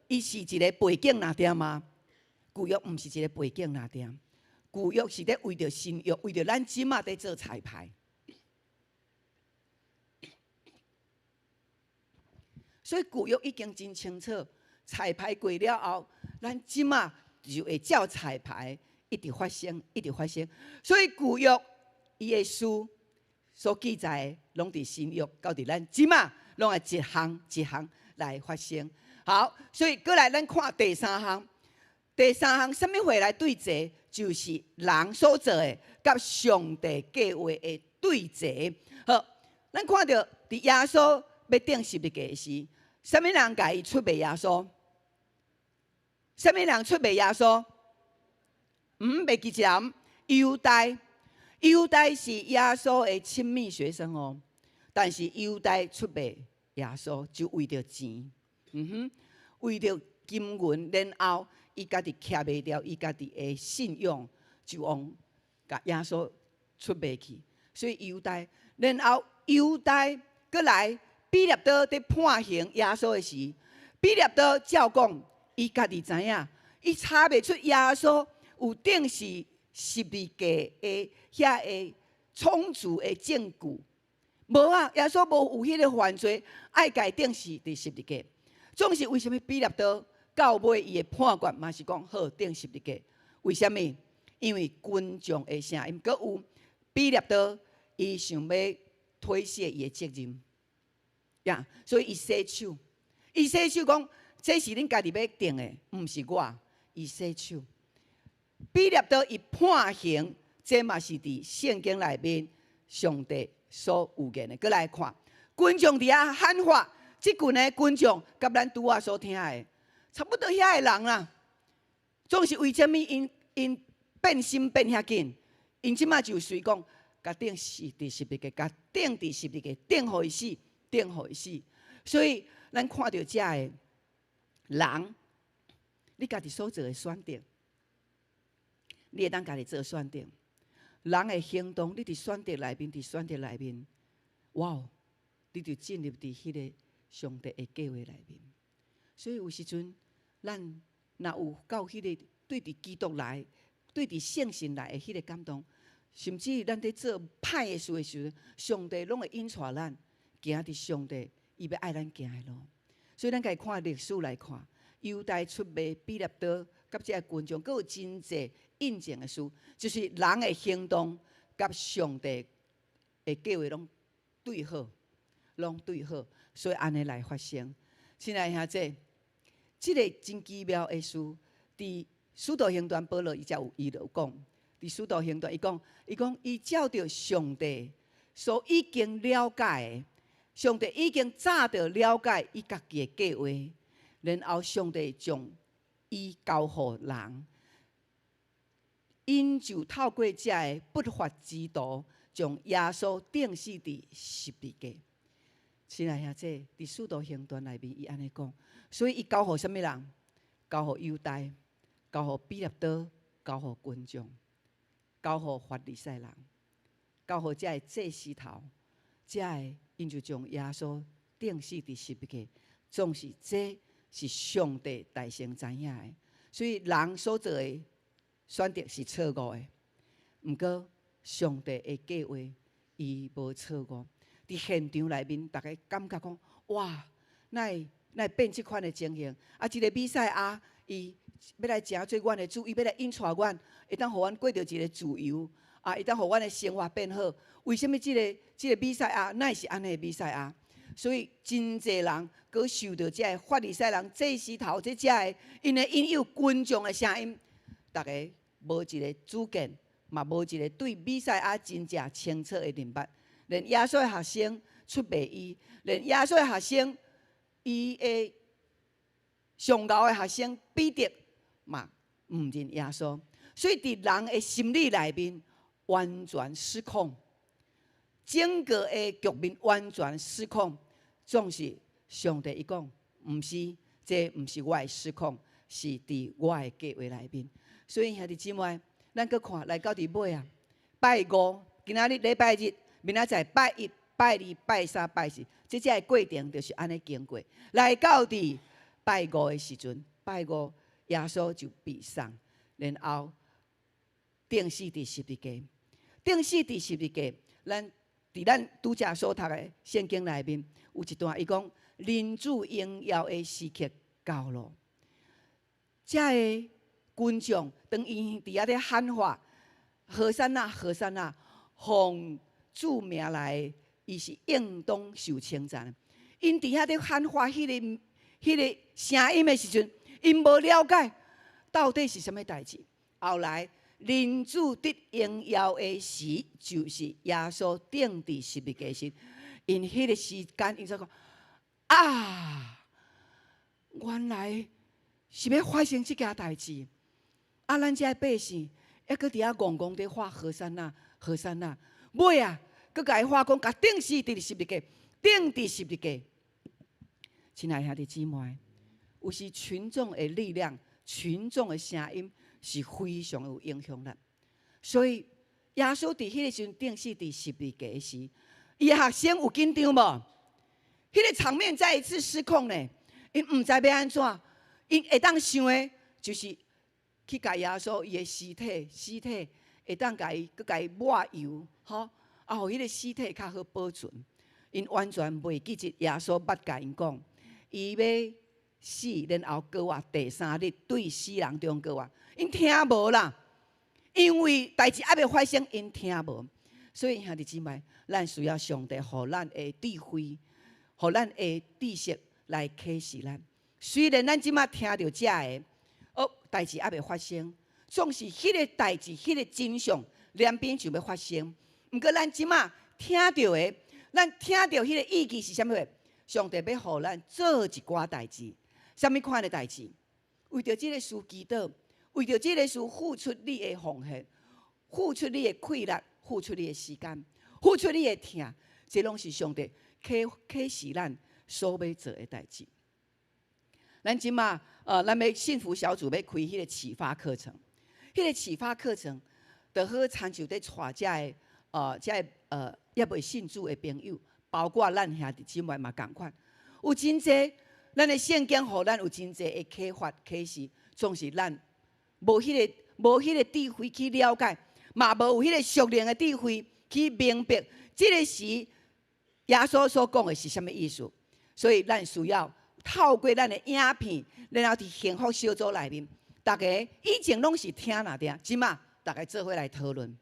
伊是一個背景爾爾嗎？舊約毋是一個背景爾爾，舊約是咧為著新約，為著咱這馬佇做彩排。所以舊約已經真清楚，彩排過了後，咱這馬就會照彩排一直發生，一直發生。所以舊約伊的書所記載的，攏佇新約，到佇咱這馬攏會一項一項來發生。好，所以閣來咱看第三項，第三項啥物貨來對齊？就是人所做的，佮上帝計劃的對齊。好，咱看著佇耶穌欲釘十字架時，啥物人共伊出賣耶穌？啥物人出賣耶穌？袂記一人，猶大。猶大是耶穌的親密學生哦，但是猶大出賣耶穌，就為著錢，嗯哼，為著金銀，然後伊家己徛袂牢，伊家己的信仰就往共耶穌出賣去，所以猶大，然後猶大閣來彼立多佇判刑耶穌的時，彼立多照講，伊家己知影，伊查袂出耶穌有釘死十字架的遐个充足的證據，無啊，耶穌無有彼个犯罪，愛共伊釘死佇十字架。總是為啥物彼立多到尾伊的判決嘛是講好釘十字架？為啥物？因為群眾的聲音，閣有彼立多伊想欲推卸伊的責任，呀，所以伊洗手，伊洗手講這是恁家己欲定的，毋是我。伊洗手。彼立多伊判刑，這嘛是佇聖經內面上帝所預言的。閣來看，群眾佇遐喊話，這群的群眾佮咱拄仔所聽的差不多遐个人啦。總是為啥物𪜶𪜶變心變遐緊？𪜶這馬就隨講，共釘死佇十字架，共釘佇十字架，釘予伊死，釘予伊死。所以咱看著遮个人，你家己所做的選擇。你會當家己做選擇，人的行動，你佇選擇內面，佇選擇內面，哇！你就進入佇彼個上帝的計劃內面。所以有時陣，咱若有到彼個對佇基督來、對佇聖神來的彼個感動，甚至咱佇做歹的事的時陣，上帝攏會引帶咱行佇上帝伊欲愛咱行的路。所以咱家己看歷史來看，猶大出賣彼立多，佮這个群眾，閣有真濟印證的事，就是人的行動佮上帝的計劃攏對好，攏對好，所以按呢來發生。親愛兄弟，這个真奇妙的事，佇使徒行傳保羅伊才有伊就有講，佇使徒行傳伊講，伊講伊照著上帝所已經了解的，上帝已經早就了解伊家己的計劃，然後上帝將伊交予人，𪜶就透過這个不法之徒，將耶穌釘死佇十字架。親愛兄弟，佇使徒行傳內面，伊按呢講，所以伊交予啥物人？交予猶大，交予彼拉多，交予群眾，交予法利賽人，交予這个祭司頭，這个𪜶就將耶穌釘死佇十字架。總是這是上帝大先知影的，所以人所做的選擇是錯誤的。毋過上帝的計劃，伊無錯誤。佇現場內面，逐家感覺講：哇，哪會哪會變這款的情形？啊，這個彌賽亞，伊欲來成做阮的主，伊欲來引帶阮，會當予阮過著一个自由，啊，會當予阮的生活變好。為啥物這个這个彌賽亞，哪會是按呢的彌賽亞？所以真濟人閣受著這个法利賽人、祭司頭這遮的𪜶的引誘群眾的聲音，逐家無一个主見，嘛無一个對彌賽亞真正清楚的認捌。連耶穌的學生出賣伊，連耶穌的學生，伊的上𠢕的學生彼得嘛毋認耶穌。所以佇人的心理內面完全失控，整個的局面完全失控，總是上帝伊講，毋是，這毋是我的失控，是佇我的計劃內面。所以兄弟姊妹，咱閣看來到佇尾啊，拜五，今仔日禮拜日。明仔載拜一、拜二、拜三、拜四，這這个過程就是按呢經過。來到佇拜五的時陣，拜五耶穌就被送，然後釘死佇十字架。釘死佇十字架，咱佇咱拄才所讀的聖經內面有一段，伊講人子榮耀的時刻到了。這个群眾當𪜶佇遐咧喊話：和散那，和散那，奉主名來，伊是應當受稱讚。𪜶佇遐咧喊話，彼个彼个聲音的時陣，𪜶無了解到底是啥物代誌。後來人子得榮耀的時，就是耶穌釘佇十字架時，𪜶彼个時間，𪜶才講啊，原來是欲發生這件代誌。啊，咱這百姓猶閣佇遐戇戇佇喊和散那，和散那，尾啊，閣共伊喊講，共釘死佇十字架，釘佇十字架。親愛兄弟姊妹，有時群眾的力量、群眾的聲音是非常有影響力。所以耶穌佇彼个時陣釘死佇十字架時，伊的學生有緊張無？彼个場面再一次失控呢？𪜶毋知欲按怎，𪜶會當想的，就是去共耶穌伊的屍體，屍體會當共伊閣共伊抹油，吼，啊，予彼个屍體較好保存。𪜶完全袂記得耶穌捌共𪜶講，伊欲死，然後復活第三日對死人中復活。𪜶聽無啦，因為代誌猶未發生，𪜶聽無。所以兄弟姊妹，咱需要上帝予咱的智慧，予咱的知識來啟示咱。雖然咱這馬聽著這个，哦，代誌猶未發生，總是彼个代誌、彼个真相兩邊就欲發生。毋過咱這馬聽著的，咱聽著彼个意義是啥物？上帝欲予咱做一寡代誌，啥物款的代誌？為著這个事祈禱，為著這个事付出你的奉獻，付出你的氣力，付出你的時間，付出你的疼，這攏是上帝啟啟示咱所欲做的代誌。咱這馬，咱欲幸福小組欲開彼个啟發課程，彼个啟發課程，就好親像佇帶這个，這个，猶未信主的朋友，包括咱兄弟姊妹嘛仝款，有真濟，咱的聖經予咱有真濟的啟發啟示，總是咱無彼个無彼个智慧去了解，嘛無有彼個屬靈的智慧去明白，這个時耶穌所講的是啥物意思？所以咱需要透過咱的影片，然後佇幸福小組內面，逐家以前攏是聽爾爾，這馬逐家做伙來討論，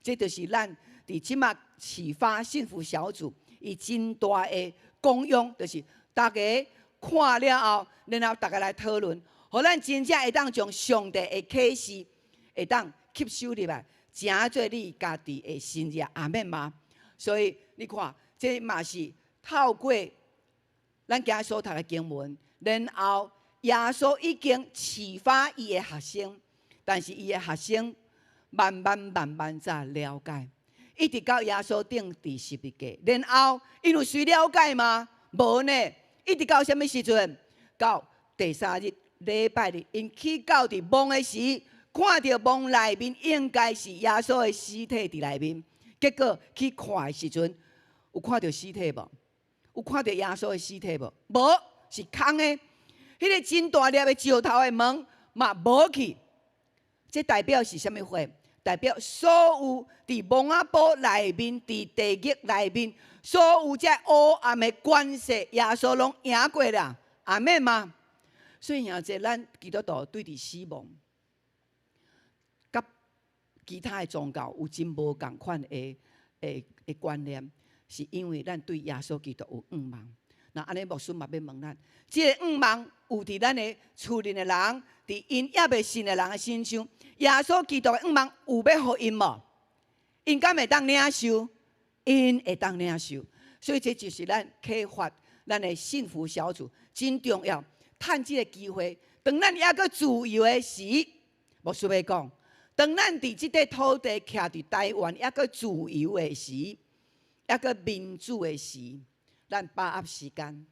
這就是咱佇這馬啟發幸福小組伊真大的功用，就是逐家看了後，然後逐家來討論，予咱真正會當將上帝的啟示會當吸收入來，成做你家己的心意。阿們嗎？所以你看，這嘛是透過咱今日所讀的經文，然後耶穌已經啟發伊的學生，但是伊的學生慢慢慢慢才了解，一直到耶穌釘佇十字架，然後𪜶有隨了解嗎？無呢，一直到啥物時陣？到第三日禮拜日，𪜶去到佇墓的時，看著墓內面應該是耶穌的屍體佇內面，結果去看的時陣，有看著屍體無？有看著耶穌的屍體無？無，是空的。彼個真大粒的石頭的門嘛無去，這代表是啥物話？代表所有佇墓仔埔內面、佇地獄內面，所有這黑暗的權勢，耶穌攏贏過啦，阿們嗎？所以兄弟，咱基督徒對佇死亡，佮其他的宗教有真無仝款的觀念，是因為咱對耶穌基督有向望。那按呢，牧師嘛欲問咱，這個向望有佇咱的厝內的人，佇𪜶猶未信的人的身上，耶穌基督的向望有欲予𪜶無？𪜶敢會當領受？𪜶會當領受。所以這就是咱啟發咱的幸福小組真重要。趁這個機會，當咱猶閣自由的時，牧師欲講，當咱佇這塊土地徛佇台灣猶閣自由的時，猶閣民主的時，咱把握時間，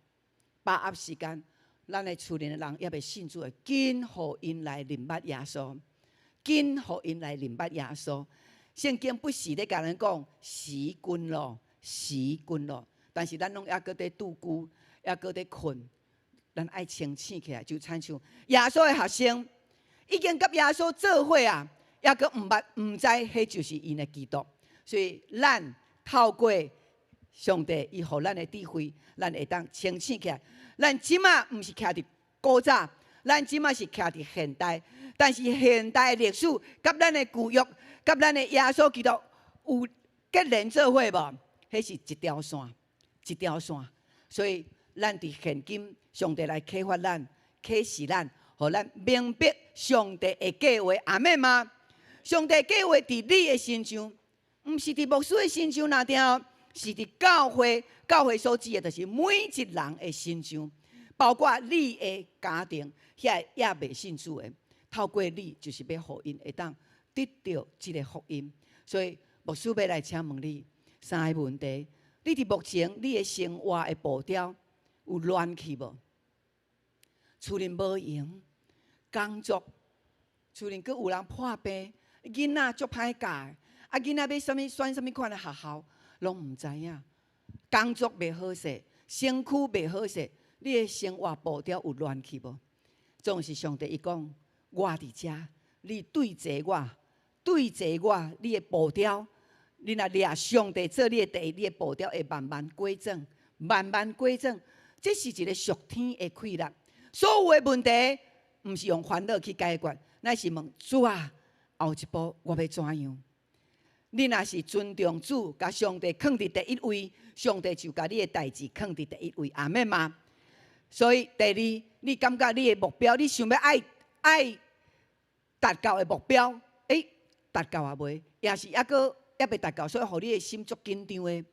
把握時間，咱的厝內的人猶未信主的，緊予𪜶來認捌耶穌，緊予𪜶來認捌耶穌。聖經不時咧共咱講時近咯，時近咯，但是咱攏猶閣佇拄久，猶閣佇睏。咱愛清醒起來，就親像耶穌的學生已經佮耶穌做伙啊，猶閣毋捌毋知，彼就是𪜶的基督。所以咱透過上帝伊予咱的智慧，咱會當清醒起來。咱這馬毋是徛佇古早，咱這馬是徛佇現代。但是現代歷史佮咱的舊約，佮咱的耶穌基督有結連做伙無？彼是一條線，一條線。所以咱佇現今，上帝來啟發咱、啟示咱，予咱明白上帝的計劃，阿們嗎？上帝計劃佇你的身上，毋是佇牧師的身上，爾定，是佇教會，教會所指的，就是每一人的身上，包括你的家庭，遐猶未信主的，透過你，就是欲予𪜶會當得著這个福音。所以牧師欲來請問你三个問題：你佇目前你的生活的步調有亂去無？厝內無閒，工作，厝內閣有人破病，囡仔足歹教的，啊囡仔欲啥物選啥物款的學校，攏毋知影。工作袂好勢，身軀袂好勢，你的生活步調有亂去無？總是上帝伊講，我佇遮，你對齊我，對齊我，你的步調，你若掠上帝做你的第一，你的步調會慢慢改正，慢慢改正。這是一个屬天的氣力。所有的問題，毋是用煩惱去解決，乃是問主啊，後一步我欲怎樣？你若是尊重主，共上帝囥佇第一位，上帝就共你的代誌囥佇第一位，阿們嗎？所以第二，你感覺你的目標，你想欲愛愛達到的目標，欸，達到啊未？也是猶閣猶未達到，所以予你的心足緊張的，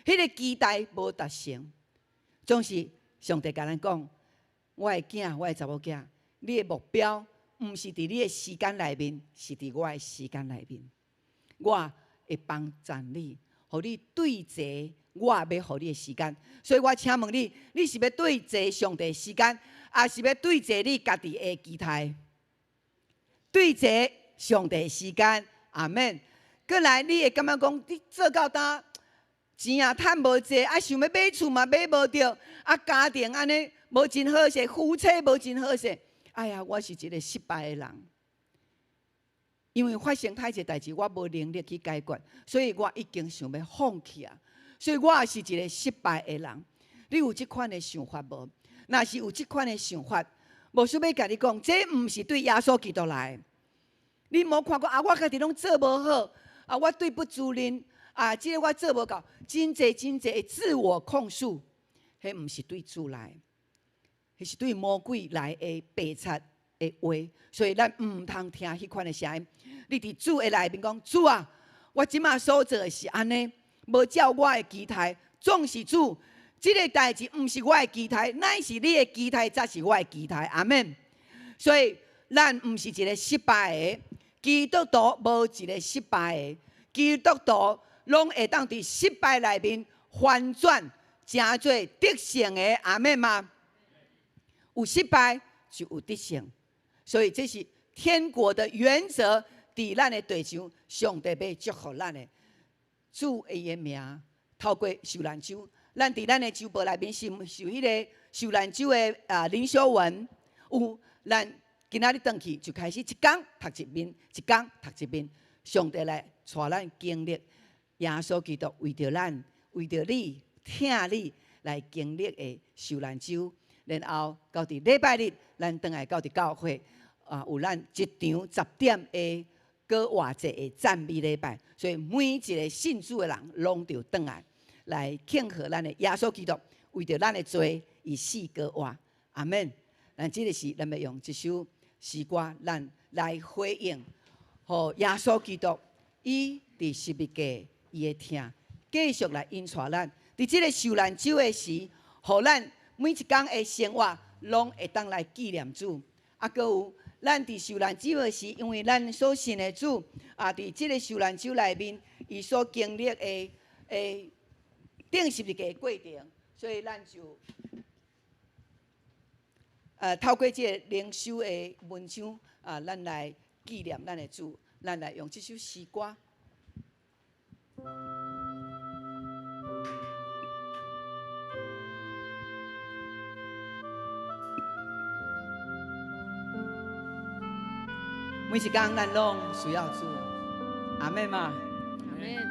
彼個期待無達成，總是上帝共咱講。我的囝，我的查某囝，你的目標毋是佇你的時間內面，是佇我的時間內面。我會幫助你，予你對齊我欲予你的時間。所以我請問你，你是欲對齊上帝時間，抑是欲對齊你家己的期待？對齊上帝時間，阿們。過來，你會感覺講，你做到今錢也趁無濟，啊想欲買厝嘛買無著，啊家庭按呢無真好勢，夫妻無真好勢。哎呀，我是一个失敗的人，因為發生太濟代誌，我無能力去解決，所以我已經想欲放棄啊。所以我是一个失敗的人。你有這款的想法無？若是有這款的想法，牧師欲共你講，這毋是對耶穌基督來的。你莫看講啊，我家己攏做無好，啊，我對不住恁。啊，這个我做無夠，真濟真濟的自我控訴，彼毋是對主來，彼是對魔鬼來的白賊。的話，所以咱毋通聽彼款的聲音。你佇主的內面講，主啊，我這馬所做的是按呢，無照我的期待，總是主，這个代誌毋是我的期待，乃是你的期待才是我的期待。阿們。所以咱毋是一个失敗的基督徒，無一个失敗的基督徒，攏會當佇失敗內面翻轉，成做得勝的。阿們嗎？有失敗就有得勝，所以這是天國的原則。佇咱的地上，上帝欲祝福咱的主伊的名，透過受難週，咱佇咱的週報內面是受彼个受難週的啊靈修文，有咱今仔日轉去就開始一工讀一面，一工讀一面，上帝來帶咱經歷耶穌基督為著咱，為著你，疼你來經歷的受難週，然後到佇禮拜日，咱轉來到佇教會啊，有咱一場10點的閣活節的讚美禮拜，所以每一个信主的人攏著轉來來慶賀咱的耶穌基督為著咱的罪，伊死閣活。阿們。咱這个時，咱欲用這首詩歌，咱來回應，予耶穌基督伊佇十字架伊的疼，繼續來引帶咱。佇這个受難週的時，予咱每一工的生活攏會當來紀念主。啊，閣有咱佇受難週的時，因為咱所信的主啊，佇這个受難週內面，伊所經歷的的釘十字架的過程，所以咱就透過這个靈修的文章啊，咱來紀念咱的主，咱來用這首詩歌。每一工咱攏需要主，阿們嗎？阿們。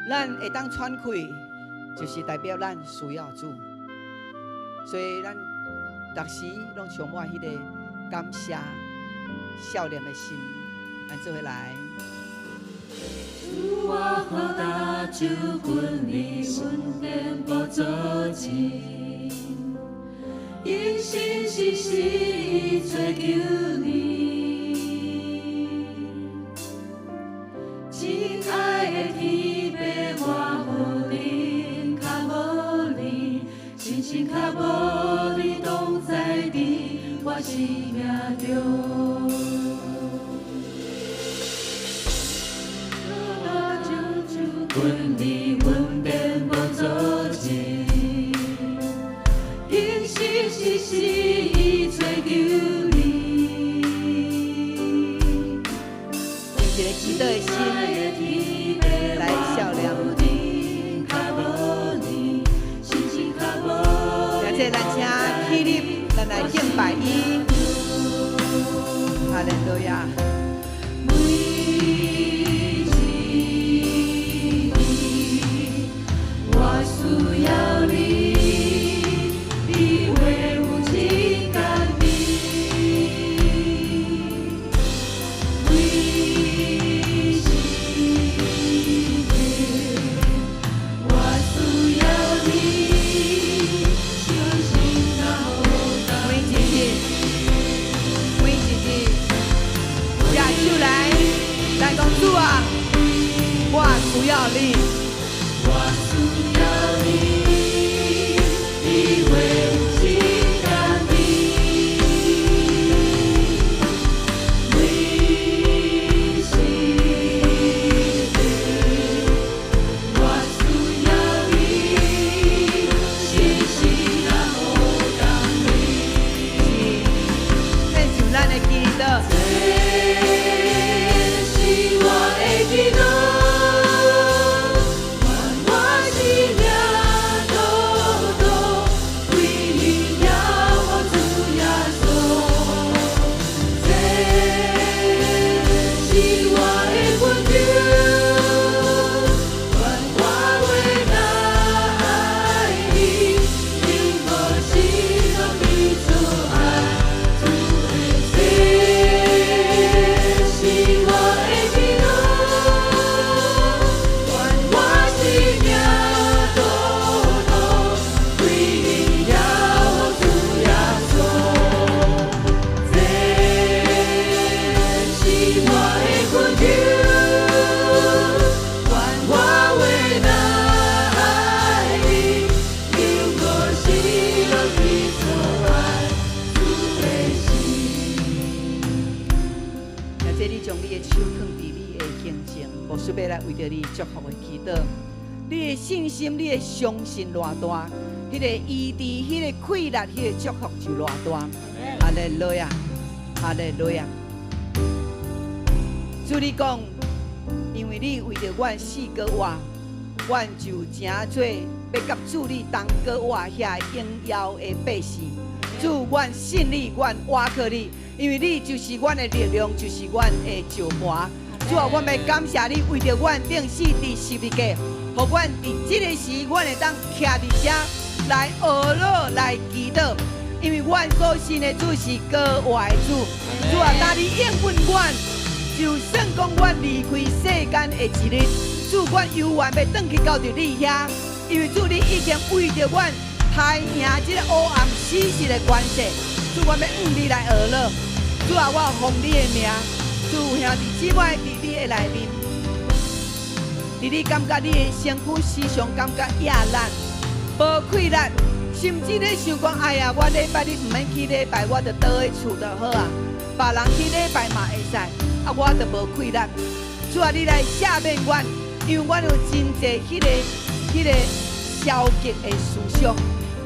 咱會當喘氣，就是代表咱需要主，所以咱逐時攏充滿彼个感謝、少年的心，咱做伙來。主啊，何大救恩你恩典寶座前，因信實時追求你。親愛的天父，我予恁跤無離，親親跤無離同在佇我生命中。阮你恩典无阻止，因信实时追求你。用一个祈禱的心來笑臉。現在咱請起立，咱來敬拜伊。哈利路亞。每一日，我需要你，你話有真甘甜。每時刻，我需要你，相信那好甘每一日，每一日，舉手來，來講主啊，我需要你。我需要你，你話有真甘甜。每時刻，我需要你，信心那好甘甜。獻上咱的祈禱。這是我的祈禱，牧師欲來為著你祝福的祈禱。你的信心，你的相信偌大，彼個醫治、彼個氣力、彼個祝福就偌大。哈利路亞，哈利路亞。主你講，因為你為著阮死閣活，阮就成做欲佮主你同閣活遐榮耀的百姓。主，阮信你，阮倚靠你，因為你就是阮的力量，就是阮的石磐。主啊，阮欲感謝你，為著阮釘死佇十字架，予阮佇這个時，阮會當徛佇遮來呵咾來祈禱，因為阮所信的主是閣活的主。主啊，當你應允阮，就算講阮離開世間的一日，主，阮猶原欲轉去到著你遐，因為主你已經為著阮刣贏這個黑暗死勢的權勢，主，阮欲向你來呵咾。主啊，我奉你的名，主兄弟姊妹佇你的內面，佇你感覺你的身軀時常感覺壓力、無氣力，甚至咧想講，哎呀，我禮拜日毋免去禮拜，我就倒佇厝就好啊，別人去禮拜嘛會使，啊，我就無氣力。主啊，你來赦免阮，因為阮有真濟彼個消極的思想。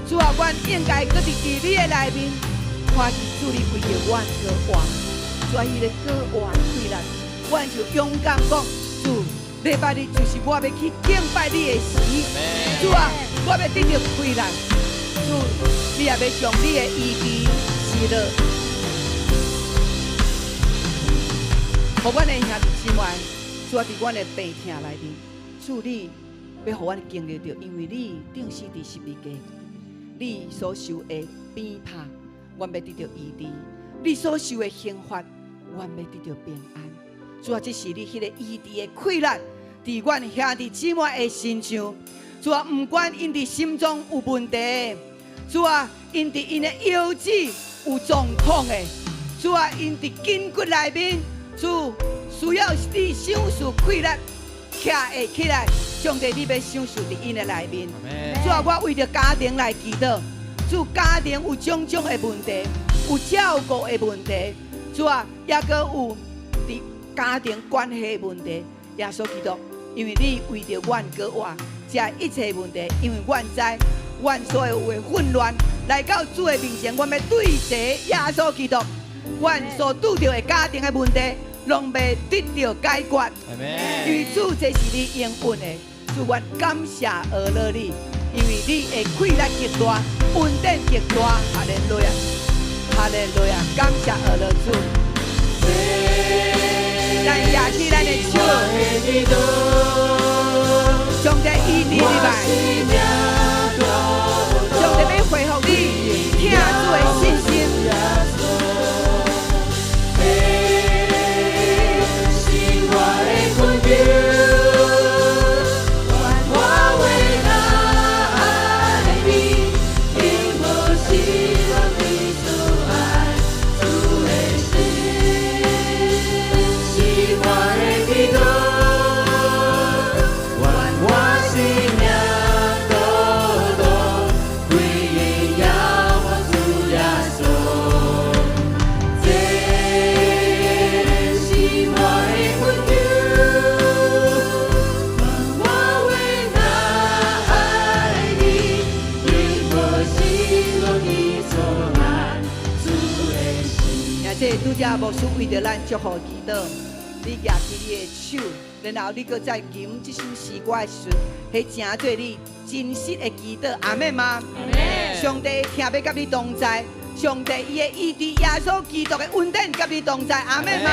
主啊，阮應該閣佇佇你的內面，看見主你為著阮閣活，主啊，彼個閣活的氣力，阮就勇敢講，主，禮拜日就是我欲去敬拜你的時。主啊，我欲得著氣力。主，你也欲將你的醫治喜樂，予阮的兄弟姊妹，主啊，佇阮的病痛內面，主你欲予阮經歷著，因為你釘死佇十字架，你所受的鞭拍，阮欲得著醫治；你所受的刑罰，阮欲得著平安。主啊，這是你彼個醫治的氣力，佇阮兄弟姊妹的身上。主啊，毋管𪜶佇心臟有問題，主啊，𪜶佇𪜶的腰子有狀況的，主啊，𪜶佇筋骨內面，主需要你賞賜氣力，徛會起來。上帝，你欲賞賜佇𪜶的內面。主啊，我為著家庭來祈禱。主，家庭有種種的問題，有照顧的問題，主啊，抑閣有佇家庭關係的問題。耶穌基督，因為你為著阮閣活，這一切問題，因為阮知，阮所有的混亂來到主的面前，阮欲對齊耶穌基督，阮所拄著的家庭的問題，攏欲得著解決。因為主，這是你應允的，主，阮感謝呵咾你，因為你的氣力極大，恩典極大，哈利路亞，哈利路亞，感謝呵咾主。咱舉起咱的手，上帝醫治你來，上帝欲恢復你疼主的信心。是我的困擾，我為哪愛你，並無失落的阻礙，主的死是我的祈禱，願我生命倒途歸榮耀我主耶穌。這是我的困求，我為哪愛你，並無失落的阻礙，主的死。兄弟，拄才牧師為著咱祝福祈禱，你舉起你的手，然後你閣再吟這首詩歌的時陣，彼成做你真實的祈禱，阿們嗎？上帝聽欲佮你同在，上帝伊的醫治耶穌基督的恩典佮你同在，阿們嗎？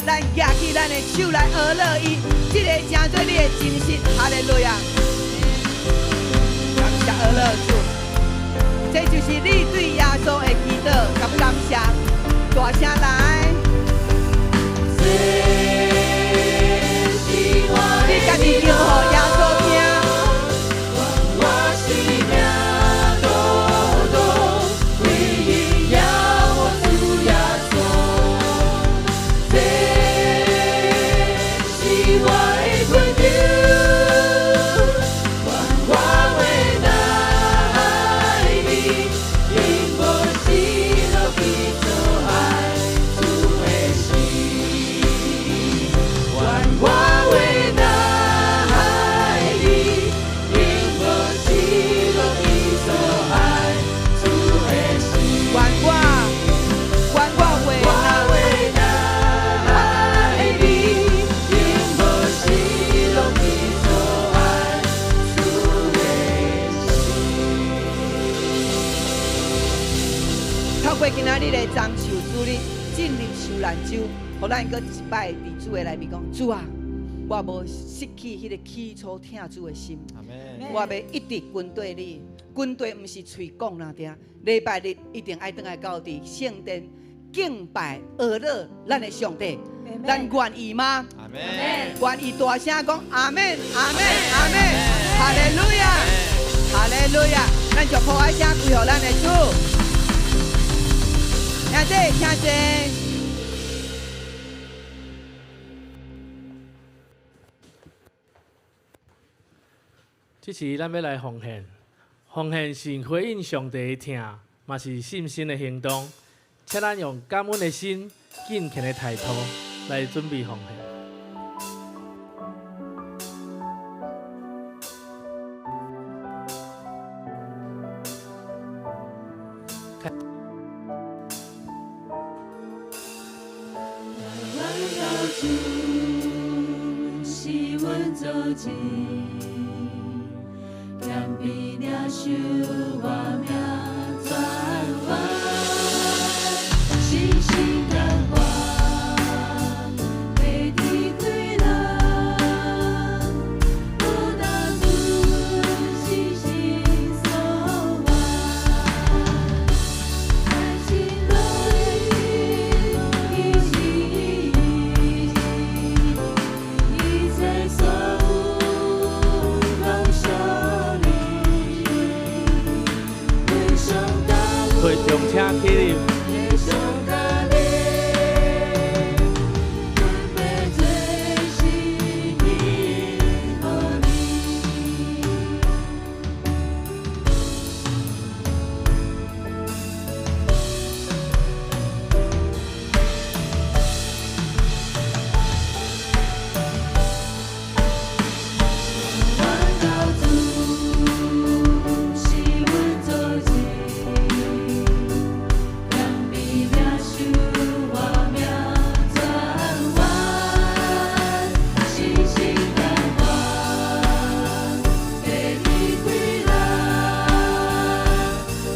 咱舉起咱的手來呵咾伊，這个成做你的真實，哈利路亞！感謝呵咾主，這就是你對耶穌的祈禱佮感謝，大聲來！這是我你家己唱予耶穌聽。我生命倒途歸榮耀我主耶穌。這是我的困求，我為哪愛你，並無失落的阻礙，主日的棕樹主日進入受難週，予咱閣一擺佇主的內面講，主啊，我無失去彼個起初疼主的心，我欲一直跟綴你，跟綴毋是喙講爾爾，禮拜日一定愛轉來到佇聖殿敬拜學樂咱的上帝，咱願意嗎？願意大聲講阿們，阿們，阿們，哈利路亞，哈利路亞，咱就抱愛聲歸予咱的主。兄弟，請坐。這時咱欲來奉獻，奉獻是回應上帝的疼，嘛是信心的行動。請咱用感恩的心、敬虔的態度來準備奉獻。主是阮做主，謙卑領受我命轉彎，信心感化，白天快樂，不當阮信心所願，甘心樂意，一切所有攏屬你，阮上大會眾請起立。上大你，阮欲做生意予你。阮老主是阮做主，謙卑領受我命轉彎，信心感化，白天快樂，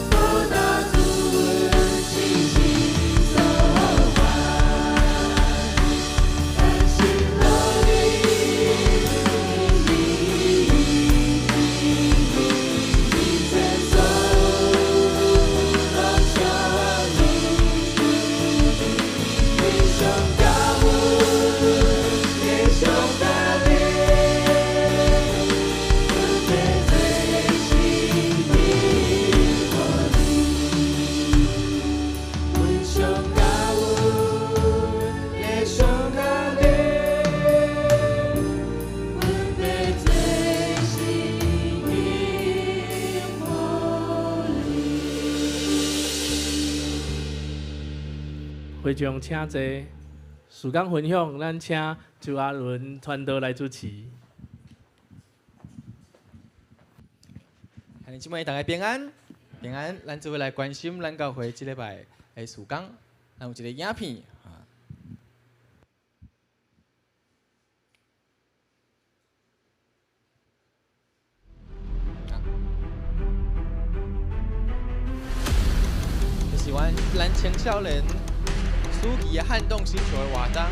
不打主信心所願，甘心樂意。一切所有攏屬你，你上加阮，你上加你，阮欲做生意予你，阮上加阮，你上加你，阮欲做生意予你。會眾請坐，事工分享，咱請周阿倫傳道來主持。兄弟姊妹，大家平安，平安。咱做伙來關心咱教會這禮拜的事工，咱有一個影片。啊，這是阮咱青少年暑期的撼動星球的活動。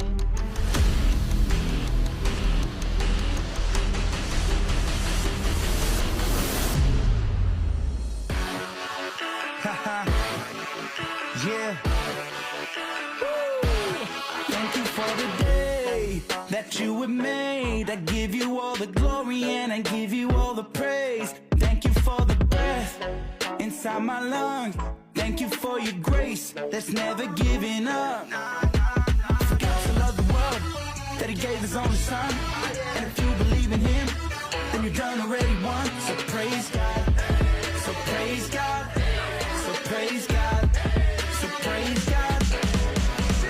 Yeah. Thank you for the day that you have made. I give you all the glory and I give you all the praise. Thank you for the breath inside my lungs. Thank you for your grace that's never giving up. For God so loved the world that he gave his only son. And if you believe in him, then you're done already won. So praise God. So praise God. So praise God. So praise God.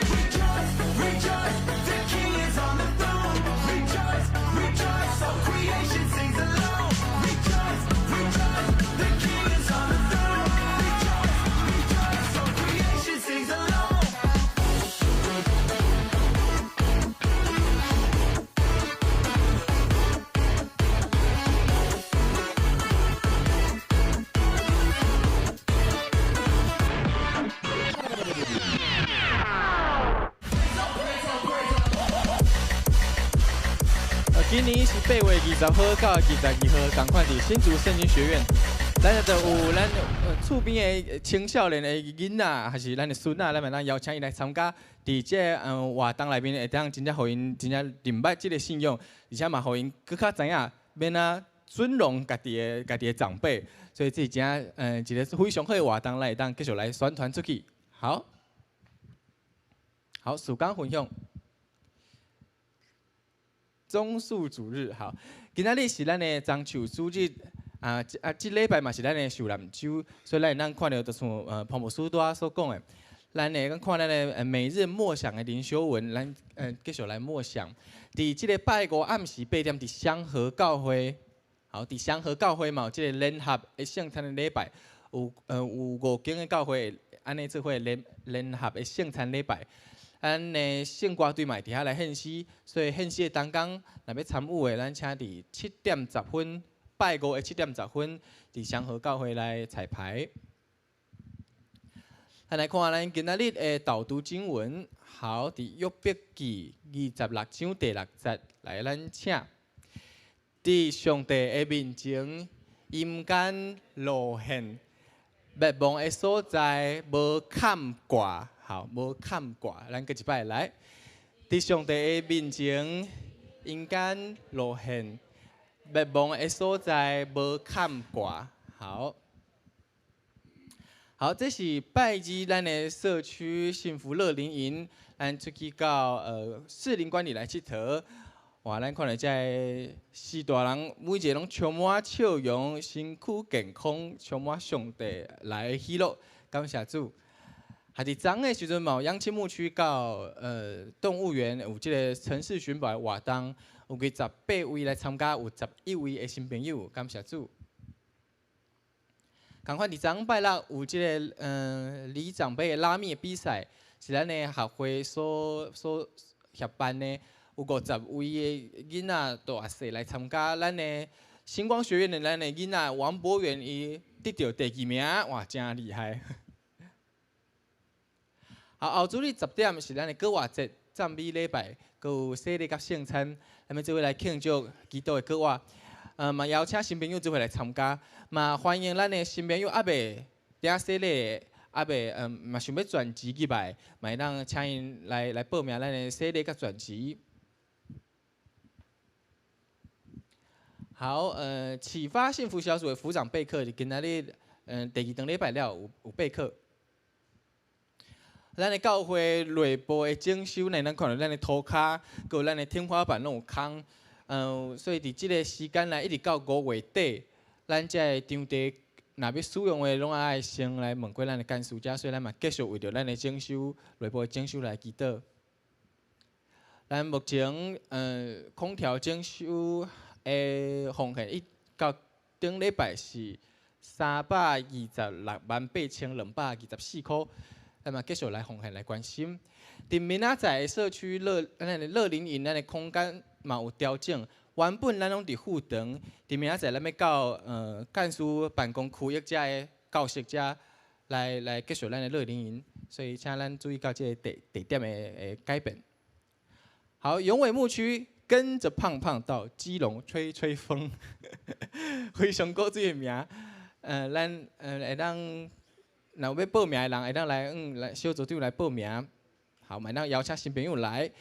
Rejoice, rejoice, the King is on the throne. Rejoice, rejoice, all creation sings along. Rejoice, rejoice, the King is on the throne. Rejoice, rejoice, all creation sings along. 今年是8月20號到22號，仝款佇新竹聖經學院。咱就有咱厝邊的青少年的囡仔，還是咱的孫仔，咱嘛當邀請伊來參加。佇這个活動內面，會當真正予𪜶真正認捌這个信仰，而且嘛予𪜶閣較知影欲按怎尊榮家己的長輩。所以這是真正一个非常好的活動，咱會當繼續來宣傳出去。好，好，時間分享。棕樹主日，好，今仔日是咱的棕樹主日。啊，啊，這禮拜嘛是咱的受難週，所以咱會當看著，就像彭牧師拄仔所講的，咱會當看咱的每日默想的靈修文，咱繼續來默想。佇這个拜五暗時8點，佇祥和教會，好，佇祥和教會嘛有這个聯合的聖餐的禮拜，有五間的教會按呢做伙聯合的聖餐禮拜。咱的聖歌隊嘛會佇遐來獻詩，所以獻詩的當工，若欲參與的，咱請佇7點10分。拜五的7點10分，佇祥和教會來彩排。咱來看咱今仔日的導讀經文，好，佇約伯記26章第6節，來，咱請佇上帝的面前，陰間露現，滅亡的所在無崁掛，好，無崁掛，咱閣一擺來，佇上帝的面前，陰間露現。滅亡的所在無崁掛，好，好，這是拜二咱的社區幸福樂齡營，咱出去到士林管理來𨑨迌，哇，咱看著這个序大人，每一个攏充滿笑容，身軀健康，充滿上帝來的喜樂，感謝主。啊，佇昨的時陣嘛有養青牧區到動物園有這个城市尋寶的活動。有28位來參加，有11位的新朋友，感謝主。仝款佇昨拜六有這个里長杯的拉麵比賽，是咱的學會所協辦的，有50位的囡仔大細來參加。咱的星光學院的咱的囡仔王博遠，伊得著第二名，哇，真厲害！好，後主日10點是咱的閣活節讚美禮拜，閣有洗禮佮聖餐。咱們做伙來慶祝基督的閣活，嘛邀請新朋友做伙來參加，嘛歡迎咱的新朋友猶未領洗禮，猶未嘛想欲轉職入來，嘛會當請𪜶來報名咱的洗禮佮轉職。好，啟發幸福小組的輔長備課，今仔日第二頓禮拜了有備課。咱的教會內部的整修呢，咱看著咱的塗跤，閣有咱的天花板攏有空，所以佇這个時間內一直到5月底，咱這个場地若欲使用的，攏愛先來問過咱的幹事者，所以咱嘛繼續為著咱的整修內部的整修來祈禱。咱目前空調整修的奉獻，一到頂禮拜是3,268,224箍。咱嘛繼續來奉獻來關心。佇明仔載的社區樂，咱的樂齡營，咱的空間嘛有調整。原本咱攏佇副堂，佇明仔載咱欲到幹事辦公區域遮的教室遮來繼續咱的樂齡營，所以請咱注意到這个地點的改變。好，永偉牧區跟著胖胖到基隆吹吹風，非常古錐的名。咱會當。若有欲報名的人，會當來小組長來報名。好，嘛會當邀請新朋友來。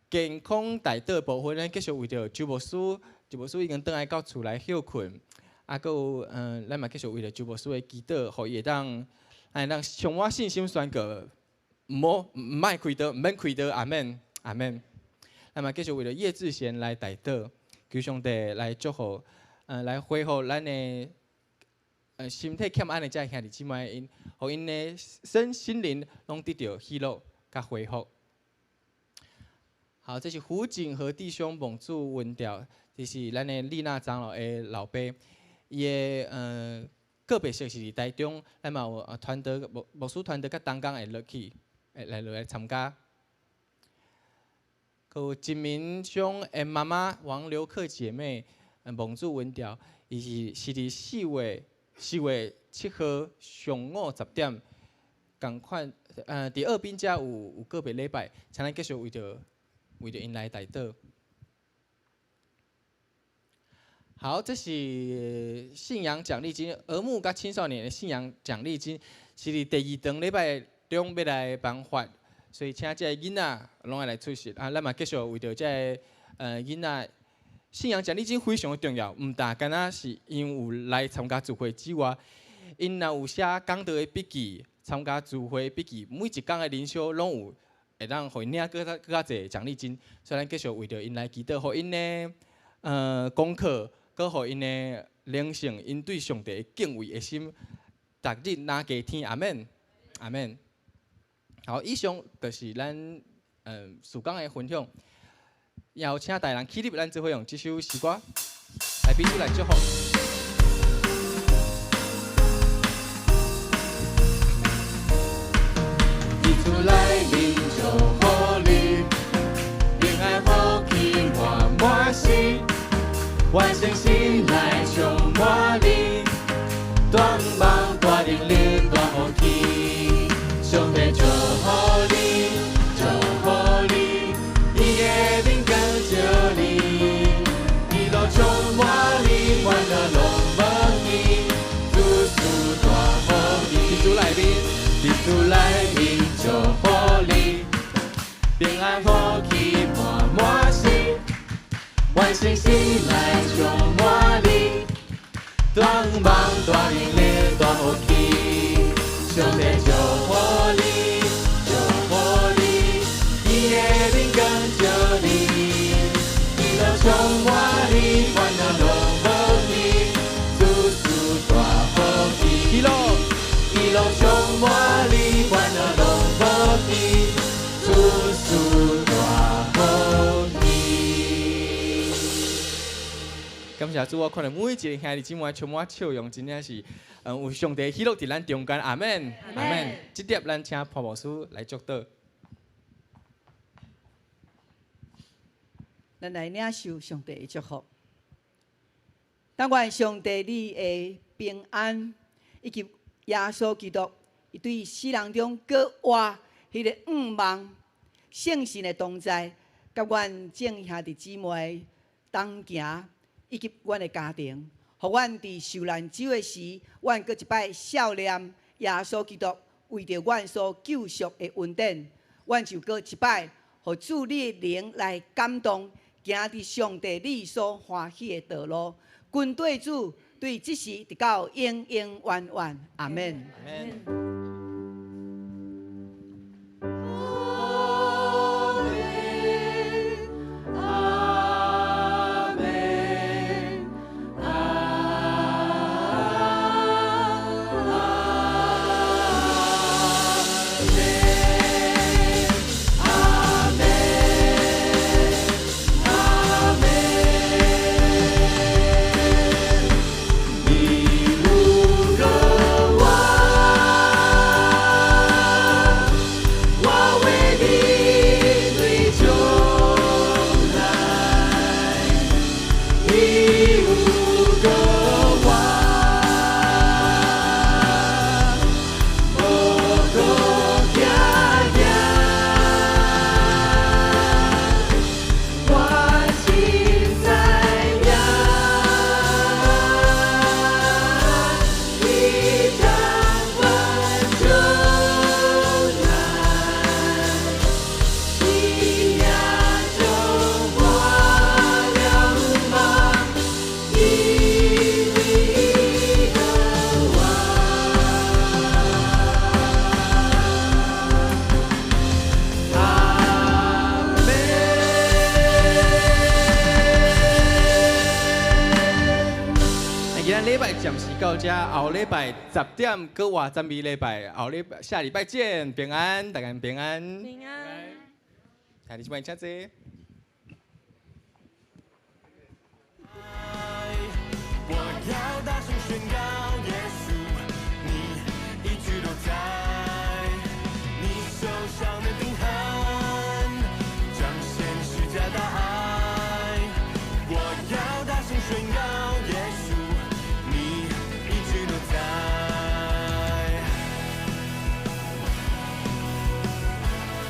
健康代禱部分，咱繼續為著周牧師，周牧師已經轉來到厝來歇睏。啊，閣有，咱嘛繼續為著周牧師的祈禱，予伊會當充滿信心宣告，毋好，毋愛開刀，毋免開刀，阿們，阿們。咱嘛繼續為著葉志賢來代禱，求上帝來祝福，來恢復咱的。身體欠安的這兄弟姊妹，𪜶，予𪜶的身心靈攏得著喜樂佮恢復。好，這是胡景和弟兄蒙主恩召，這是咱的麗娜長老的老爸，伊的告別式是佇台中，咱嘛有團隊牧師團隊佮同工會落去，會來落來參加。閣有金明兄的媽媽王劉克姐妹，蒙主恩召，伊是佇4月7號上午10點，仝款，佇二濱遮有告別禮拜，請咱繼續為著𪜶來代禱。好，這是信仰獎勵金，兒牧佮青少年的信仰獎勵金，是佇第二場禮拜中欲來頒發，所以請這个囡仔攏愛來出席。啊，咱嘛繼續為著這个囡仔信仰獎勵金非常的重要，毋但干焦是𪜶有來參加聚會之外，𪜶若有寫講道的筆記、參加聚會筆記，每一工的靈修攏有會當予𪜶領閣較閣較濟獎勵金，所以咱繼續為著𪜶來祈禱，予𪜶的功課，閣予𪜶的靈性，𪜶對上帝的敬畏的心，逐日若加添，阿們，阿們。好，以上就是咱事工的分享。邀請大人起立，咱做伙用這首詩歌來彼此來祝福。佇主內面祝福你，平安福氣滿滿心，願聖神來充滿你，大望大能力大福氣，上帝祝福你，祝福你，伊的面光照你，喜樂充滿你，煩惱攏無去，諸事大福氣。佇主內面，佇主內面祝福你，平安福氣滿滿心，願聖神來充滿你，大望大能力大福氣，上帝祝福你，祝福你，伊的面光照你，喜樂充滿你，煩惱攏無去，諸事大福氣，喜樂，喜樂充滿你，煩惱攏無去，諸事大福氣。感謝主，我看著每一個兄弟姊妹充滿笑容，真正是，有上帝喜樂佇咱中間，阿們，阿們。這碟咱請潘牧師來祝禱。咱來領受上帝的祝福。但願上帝你的平安，以及耶穌基督，伊對死人中閣活彼个向望，聖神的同在，佮阮眾兄弟姊妹同行，以及阮的家庭，予阮佇受難週的時，阮閣一擺數念耶穌基督為著阮所救贖的恩典，阮就閣一擺，予主你的靈來感動，行佇上帝你所歡喜的道路，跟綴主，對這時直到永永遠遠，阿們。阿們。阿們，阿們，阿們，你有個我，我為你對將來，你有個我，無閣驚驚。我真知影，伊掌管將來，伊也就活了嗎？因為伊的我。阿們。那今仔禮拜暫時到這，後禮拜10點閣活讚美禮拜，後禮拜下禮拜見，平安，大家平安。平安。兄弟姊妹請坐。我要大聲宣告。